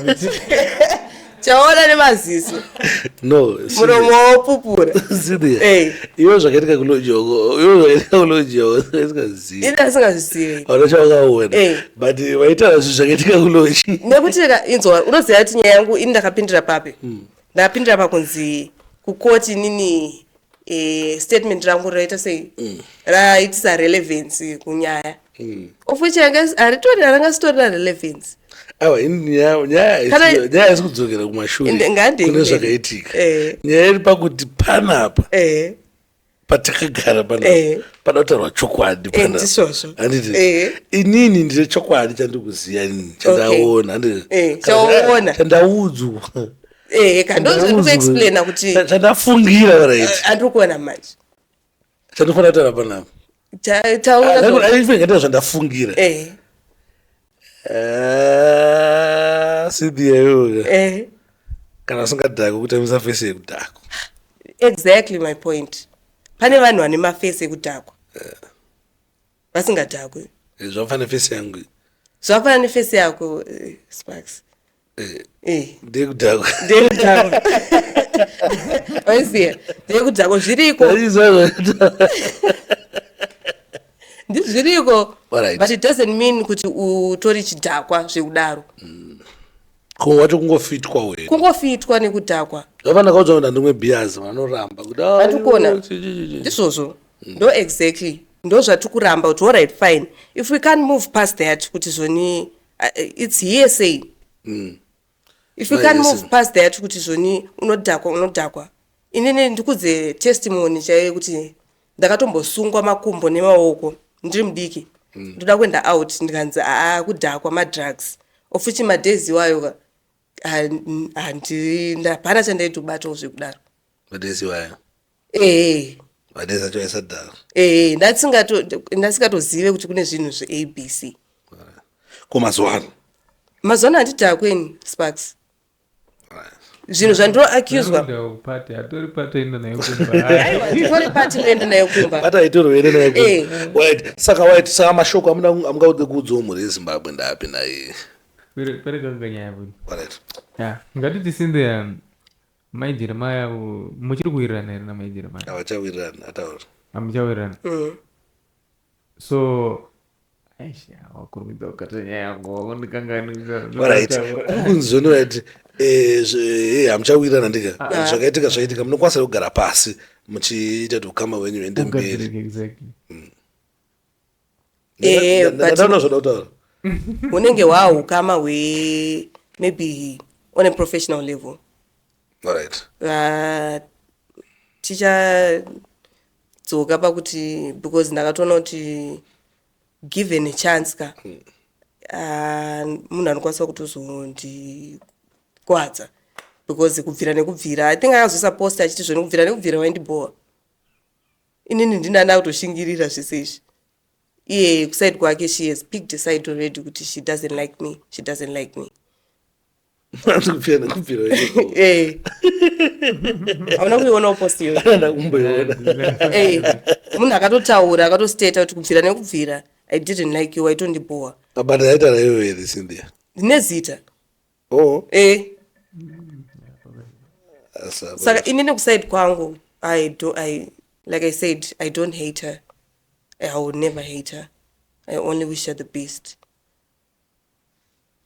chaona nemaziso. No. Muromo wopupura. Cynthia, iwe zvakaitika kulojoko, iwe zvakaitika kulojoko usikazivi. Ini asingazvizivi. Hauna chawakaona. But vaitaura zvinhu zvakaitika kulodge. Nekuti inzwa, unoziva kuti nyaya yangu ini ndakapindira papi? Ndakapindira pakunzi kukoti inini statement rangu raita sei, raitisa relevance kunyaya, of which haritori, harangasitorina relevance. Aiwa, ini nyaya nyaya haisi kudzokera kumashure Ngandei kune mberi. zvakaitika. Nyaya iri pakuti panapa patakagara panapa pada kutaurwa chokwadi panapa. Ndizvozvo. Handiti? Inini ndine chokwadi chandikuziva inini, chandaona, handiti? Chawaona. Chandaudzwa. Ka ndozvandikuexplaina kuti Chandafungira, right? Handiri kuona manje. Chandofanira kutaura panapa. Taura. Aifengata zvandafungira. Cynthia, iyoyo kana usingadhakwi, kutambisa face yekudhakwa. Exactly my point. Pane vanhu vane maface ekudhakwa vasingadhakwi. Zvakafanana neface yangu. Zvakafanana neface yako, Sparks. Ndeyekudhakwa. Ndeyekudhakwa, waiziya, ndeyekudhakwa, zviriko. Ndizviriko. But it doesn't mean kuti utori chidhakwa zvekudaro. Ko wacho kungofitwa wena. Kungofitwa nekudhakwa. Zvafana kaudzwa kuti handimwe beers, vanoramba kuti, "Ah, Handikuona. chi, chi, chi, chi." Ndizvozvo, ndo exactly ndo zvatikuramba kuti alright, fine, if we can't move past that, kuti zvoni it's hearsay. If we No, can't yes. move past that, kuti zvoni unodhakwa, unodhakwa. Inini ndikudze testimony chaiyo yekuti ndakatombosungwa makumbo nemaoko. Ndiri mudiki, ndoda kuenda out, ndikanzi aa, kudhakwa, madrugs, of which madays iwayo ka handi hapana chandaitobatawo zvekudaro. Madays iwayo? Ee. Madays acho aisadhara? Ee, ndasingatozive kuti kune zvinhu zveABC. Ko mazuva ano? Mazuva ano handidhakweni, Sparks. Zvinhu zvandinoaccuswa Pati hatori pati oenda nayo kumba. Aiwa, nditori pati inoenda nayo kumba. Pati haitorwere nayo. Eh. Right, saka right, saka mashoko amuna amungaude kuudzawo mhuri yeZimbabwe ndaapi nai? Pereka nyaya futi. Right. Ya, ngatiti Cynthia, mai Jeremaya, muchiri kuwirirana here namai Jeremaya? Havachawirirana, ataura. Hamuchawirirana. So aish, wakurumidza kukata nyaya yangu, wakundikanganisa. Right, kunzoni, right, hamuchawirirana, ndika zvakaitika zvaitika, munokwanisa kugara pasi muchiita kuti ukama hwenyu huende mberi. Ugadzirike, exactly. Ndataura zvoda kutaura. Hunenge hwaukama hwe maybe on a professional level. Tichadzoka pakuti because ndakatoona kuti given a chance ka, munhu anokwanisa kutozondikwadza, because kubvira nekubvira, I think akazoisa post achiti zvoni kubvira nekubvira waindibhowa, inini ndinana kutoshingirira zvese izvi. Iye kuside kwake she has picked a side already kuti she doesn't like me, she doesn't like me. Kubvira nekubvira. Eh, hauna kuionawo post iyoyo? Ndakumboiona. Eh, munhu akatotaura, akatostata kuti kubvira nekubvira I didn't like you, waitondibhowa. But aitaura iyoyo here, Cynthia? Ndine zita. Oh. Eh. Asa- Saka inini kuside kwangu I do, I like I said, I don't hate her. I will never hate her. I only wish her the best.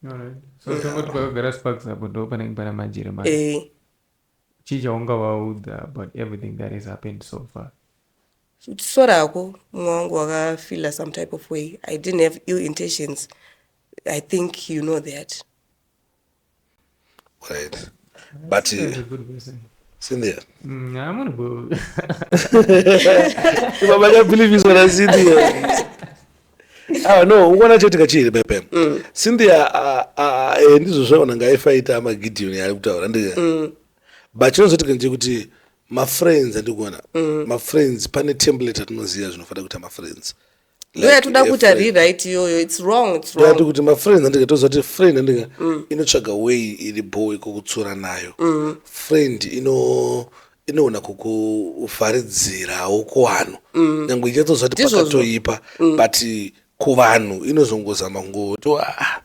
Alright. So tongoti pakagara Sparks apo ndo panenge pana maJeremaya. Eh. Chii chaungavaudza about everything that has happened so far? Kuti sorry hako, mumwe wangu wakafeela some type of way. I didn't have ill intentions. I think you know that. Right, but That's a good person. Cynthia. I'm gonna go. Baba kabhilivhiswa naCynthia. Ah no, ukuona choitika chii pepe, Cynthia? Ah, ah, ndizvo zvaona ngaifaita amaGideon ari kutaura, ndika, but chinozoitika ndechekuti mafriends, andikuona mafriends pane template atinoziva zvinofanira kuita mafriends. Ndo yatoda kuita rewrite iyoyo. It's wrong, it's Ndati wrong. Kuti mafriends, andika toziva kuti friend, andika, inotsvaga way iri bho ikokutsura nayo. Friend inoona kukuvharidzirawo kuvanhu, nyange ichatoziva kuti Ndizvozvo. pakatoipa, but kuvanhu inozongozama kungoti, "Ah,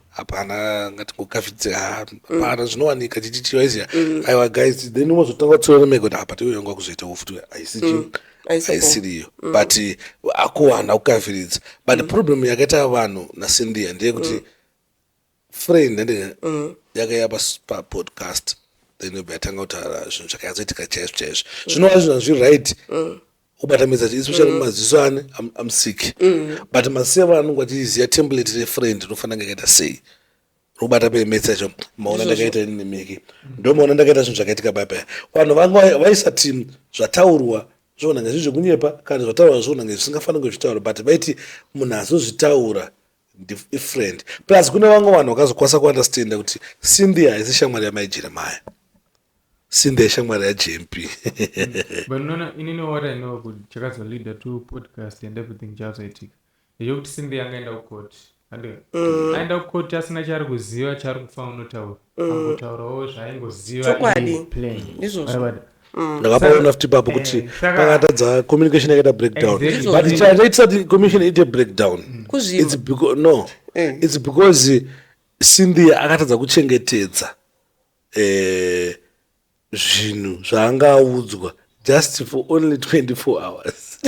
hapana, ngatingokafidzira, hapana, zvinowanika chichichi." Waiziya, aiwa guys, then unozotanga kutsura nemega kuti apa tiyo yanga kuzoitawo futi haisi chi Haisi bho. haisiriyo, but akuwana kukafiridza. But problem yakaita vanhu naCynthia ndeyekuti friend, andika, yakaiya papodcast, then yobva yatanga kutaura zvinhu zvakanyatsoitika chaizvo chaizvo, zvinova zvinhu hazviri right. Ubatamidza, especially mumaziso ane I'm sick, but masiya vanhu anonge achiziva template refriend inofanira kunge yakaita sei. Robata pemetsa yacho, maona ndakaita ini nemiki, ndo maona ndakaita zvinhu zvakaitika paya. Vanhu vanga vaisati zvataurwa zvoona nge zviri zvekunyepa, kana zvataurwa zvoona nge zvisingafaniri kunge zvichitaurwa, but vaiti munhu azozvitaura ifriend. Plus kune vamwe vanhu vakazokwanisa kuunderstanda kuti Cynthia haisi shamwari yamai Jeremaya, Cynthia ishamwari yaJMP. But unoona, inini what I know kuti chakazoleada to podcast and everything chazoitika ndechekuti Cynthia angaenda kukoti, andika, aenda kukoti asina chaari kuziva chaari kufanira unotaura, angotaurawo zvaaingoziva. Chokwadi. In plain. Ndizvozvo. Varabada. Ndakapaona futi ipapo kuti pakatadza communication, yakaita breakdown. Exactly. But chaitaitisa kuti communication iite breakdown, Kuzvimba. it's because, no, Eh. it's because Cynthia akatadza kuchengetedza zvinhu zvaanga audzwa just for only 24 hours.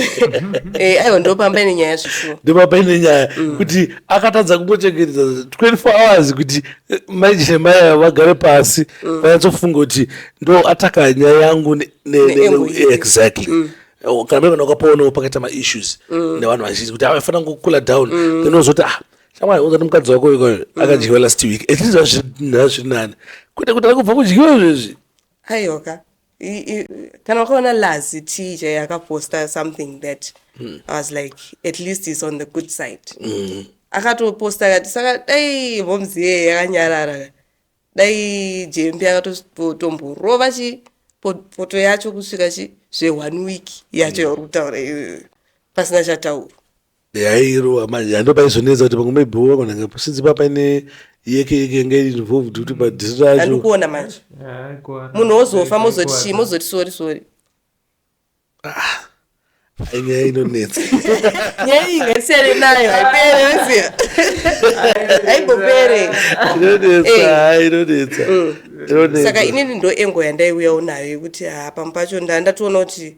Eh, aiwa, ndo pamba ine nyaya zvishuwa. Ndipo paine nyaya kuti akatadza kungochengetedza 24 hours kuti mai Jeremaya vagare pasi vanyatsofunga kuti ndo ataka nyaya yangu Neangle ipi. Exactly. Oh, kana mai kana ukapaonawo pakaita maissues nevanhu vazhinji kuti avafanira kukula down, then wozoti, "Ah, shamwari, uzati mukadzi wako ikoyo akadyiwa last week, at least zviri nani kwete kuti ari kubva kudyiwa zvezvi." Aiwa ka, kana wakaona Lazi T chaiye akaposta something that I was like, at least he's on the good side. Akatoposta akati, saka dai momzi iyeye yakanyarara, dai JMP akatotomborova chi poto yacho kusvika chi zve1 week yacho yauri kutaura iyoyo, pasina chataurwa. Yairova manje, handopaizonetsa kuti pamwe maybe wakonanga since papaine yeke yeke yanga iri involved kuti padhiri racho. Handikuona manje. Munhu wozofa, mozoti chii? Mozoti sorry, sorry. Ai, nyaya inonetsa. Nyaya iyi ngaisiyane nayo, haipere, weziya, haimbopere. Inonetsa, hai, inonetsa. Inonetsa. Saka inini ndo angle yandaiuyawo nayo yekuti ha, pamwe pacho ndandatoona kuti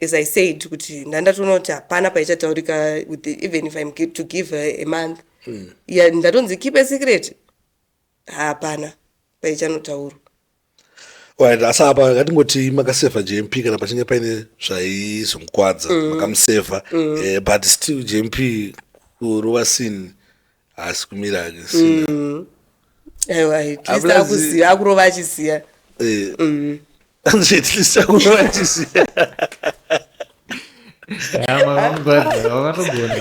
as I said, kuti ndandatoona kuti hapana paichataurika even if I'm to give her a month. Ya, ndatonzi keep a secret, hapana paichanotaurwa. Right, asi apa ngatingoti makasevha JMP kana pachinge paine zvaizomukwadza, makamusevha, but still JMP kurova scene haasi kumira ake scene. Aiwa, at least akuziva, akurova achiziya. At least akurova achiziya. Wakatogona.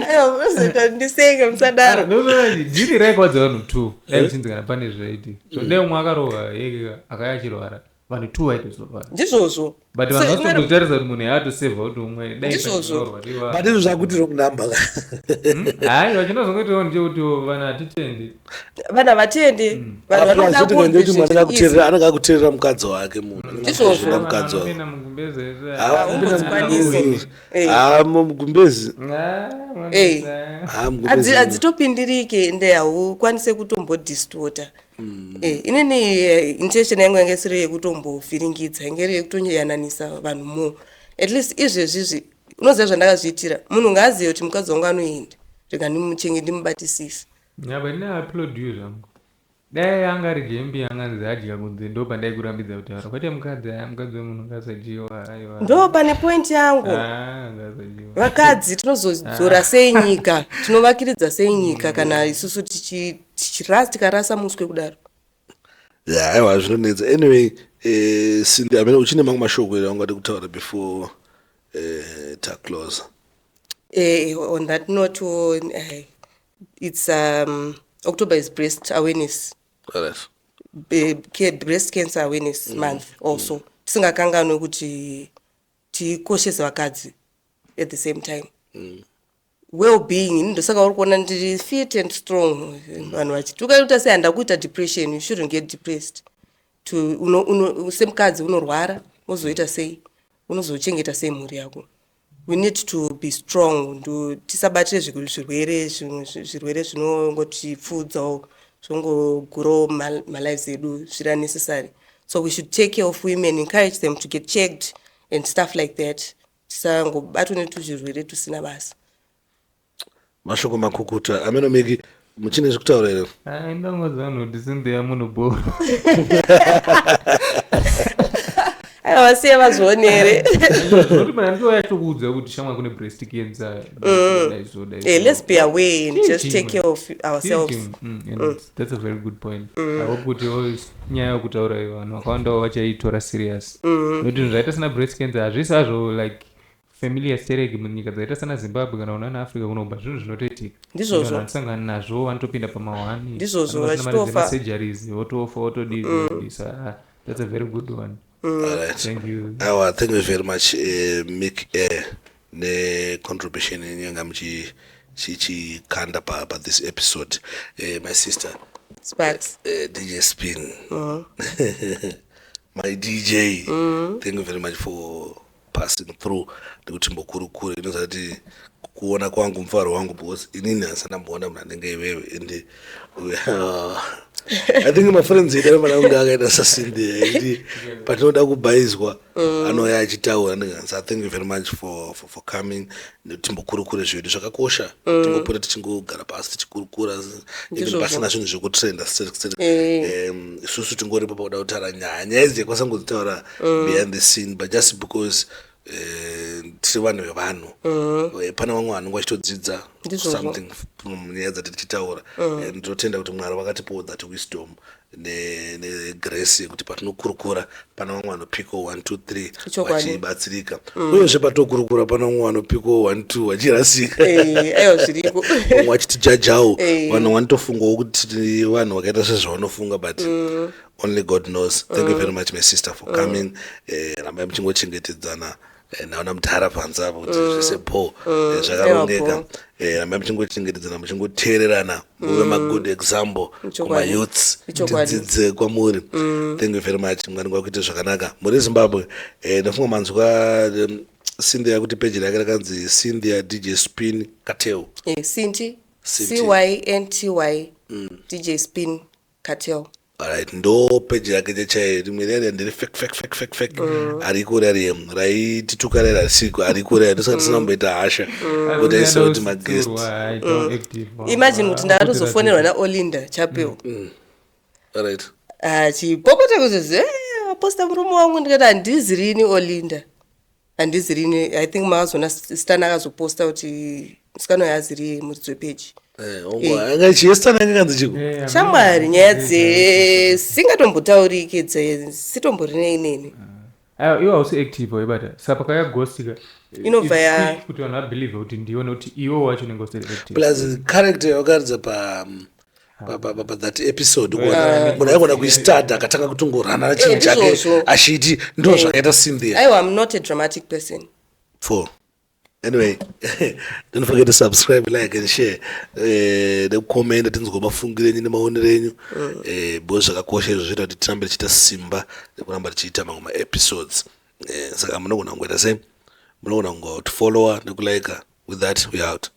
Aiwa, munozoita ndisenge, musadaro. Dhiri raikwadza vanhu two, dai kuchinzi kana pane zvaiti so, dai umwe akarova yeke akaya achirwara, vanhu two vaitozorwara. Ndizvozvo. But vanhu vasitokutarisa kuti munhu yaatosevha kuti umwe dai Ndizvozvo. But izvo zvakuti wrong number. Hai, vachinozongoitawo ndechekuti vanhu hatitendi. Vanhu havatendi, vanhu vanoda Kuti ngandoti munhu anenge easy. akuteerera, anenge akuteerera mukadzi wake, munhu anenge Ndizvozvo. akuteerera mukadzi wake. Vanopinda mugumbeze. Haumbozvikwanisi. Ha, mugumbezi. Ha, mugumbezi. Hadzitopindirike, ende haukwanise kutombodistota. Inini intention yangu yanga isiri yekutombovhiringidza, yange iri yekutonyananisa vanhu more. At least izvezvizvi unoziva zvandakazviitira, munhu ngaazive kuti mukadzi wangu anoenda, rega ndimuchenge, ndimubatisise. But ine applaud you zvangu. Dai anga ari JMP anganzi adya kunze, ndo pandaikurambidza kutaura, kwete mukadzi. Aya, mukadzi wemunhu ngasadyiwa, aiwa. Ndo pane point yangu. Ah, ngasadyiwa. Vakadzi tinozodzora sei nyika, tinovakiridza sei nyika kana isusu tikarasa muswe kudaro? Ya, aiwa, zvinonetsa. Anyway, Cindy, amene uchine mamwe mashoko here aungade kutaura before taclose? On that note, it's October is breast awareness, breast cancer awareness month also. Tisingakanganwe kuti tikoshese vakadzi at the same time. Well-being, ini ndosaka uri kuona ndiri fit and strong. Vanhu vachiti ukaita sei, handa kuita depression. You shouldn't get depressed. To semukadzi unorwara, wozoita sei, unozochengeta sei mhuri yako? We need to be strong. Tisabatire zvirwere, zvirwere zvinongotipfuudzawo, zvongogurawo malives edu zviri unnecessary. So we should take care of women, encourage them to get checked and stuff like that. Tisangobatwa netuzvirwere tusina basa. Mashoko makukuta. Ameno Meki, muchine zvekutaura here? Ai, ndangodza vanhu kuti Cynthia munhu bho. Aiwa, vasiye vazvionere. Zvoti mana ndouya tokuudza kuti shamwa kune breast cancer, dai so, dai so. Let's be aware and just take care of ourselves. And that's a very good point. I hope kuti nyaya yekutaura iyo vanhu vakawandawo vachaitora serious, nekuti zvinhu zvaita sena breast cancer hazvisi hazvo like familiar sterek munyika dzaita sana Zimbabwe kana kunana Africa kunobva zvinhu zvinotoitika. Ndizvozvo. Vanhu vanosangana nazvo vanotopinda pamahwani. Ndizvozvo, Vanhu vasina mari vachitofa. dzemasurgeries, votofa, votodii. So, that's a very good one. Alright. Thank you. Aiwa, thank you very much, Mick Air, necontribution yenyu yanga muchichikanda pa this episode. My sister, Sparks. DJ Spin, my DJ, thank you very much for passing through nekuti mbokurukure. Inozati kuona kwangu mufaro wangu, because inini handisandamboona munhu anenge iwewe, and I think mafriends edu anofanira kunge akaita saCindy, iti patinoda kubhaizwa anouya achitaura. Ndinganzi thank you very much for coming nekuti timbokurukure zvedu zvakakosha, tingopota tichingogara pasi tichikurukura even Ndizvozvo. pasina zvinhu zvekutrenda. Isusu tingoripo pakuda kutaura nyaya, nyaya idzi kwasangodzitaura behind the scene, but just because tiri vanhu vevanhu, pane vamwe vanhu vachitodzidza Ndizvozvo. something from nyaya dzati tichitaura. And ndinotenda kuti Mwari vakatipawo that wisdom. Negrace yekuti patinokurukura pana vamwe vanopikawo 1 2 3 Chokwadi. Vachibatsirika, uyezve patokurukura pana vamwe vanopikawo 1 2 vachirasika. Eh, aiwa, zviriko. Vamwe vachitijajawo. Vanhu vanotofungawo kuti tiri vanhu vakaita sezvavanofunga, but only God knows. Thank you very much, my sister, for coming. Rambai muchingochengetedzana naona mudhara panze apo kuti zvese po zvakarongeka. Aiwa. Rambai muchingochengetedzana, muchingoteererana, muve magood example Ichokwadi. kumayouths. Ichokwadi. Tidzidze kwamuri. Thank you very much. Mwari ngakuite zvakanaka muri Zimbabwe. Ndafunga manzwa Cynthia kuti peji rake rakanzi Cynthia DJ Spin Cartel. Cynty. Cynty. Cynty DJ Spin Cartel. Alright, ndo peji yake chachai. Rimwe riya ndere fake, fake, fake, fake, fake ariko riya raitituka riya risiko ariko riya. Ndosaka tisina kumboita hasha kuti aisa kuti maguest. Imagine kuti ndakatozofonerwa naOlinda Chapel achipopota kuti aposta murume wangu. Ndikati, "Handizirini, Olinda, handizirini." I think makazoona Stan akazoposta kuti musikana uyo aziri muridzi wepeji. Anga chiyestana yanga kanzi chiko. Shamwari, nyaya dzesingatombotauriki dzesitomborinei neni. Aiwa, iwe hausi active waibata, saka pakauya ghost ka Inobva kuti vanhu vabelieve kuti ndiwe, nekuti iwe wacho unenge usiri active. Plus character yawakaridza pa that episode, kuona munhu aigona kuistart akatanga kutongorana chinhu chake Ndizvozvo. achiti ndo zvakaita Cynthia. Aiwa, I'm not a dramatic person. Four. Anyway, don't forget to subscribe, like and share nekukomenda, tinzwa mafungiro enyu nemaonero enyu, because zvakakosha izvo, zvoita kuti tirambe tichiita simba rekuramba tichiita mamwe maepisodes. Saka munogona kungoita sei, munogona kungotifollowa nekulika. With that, we out.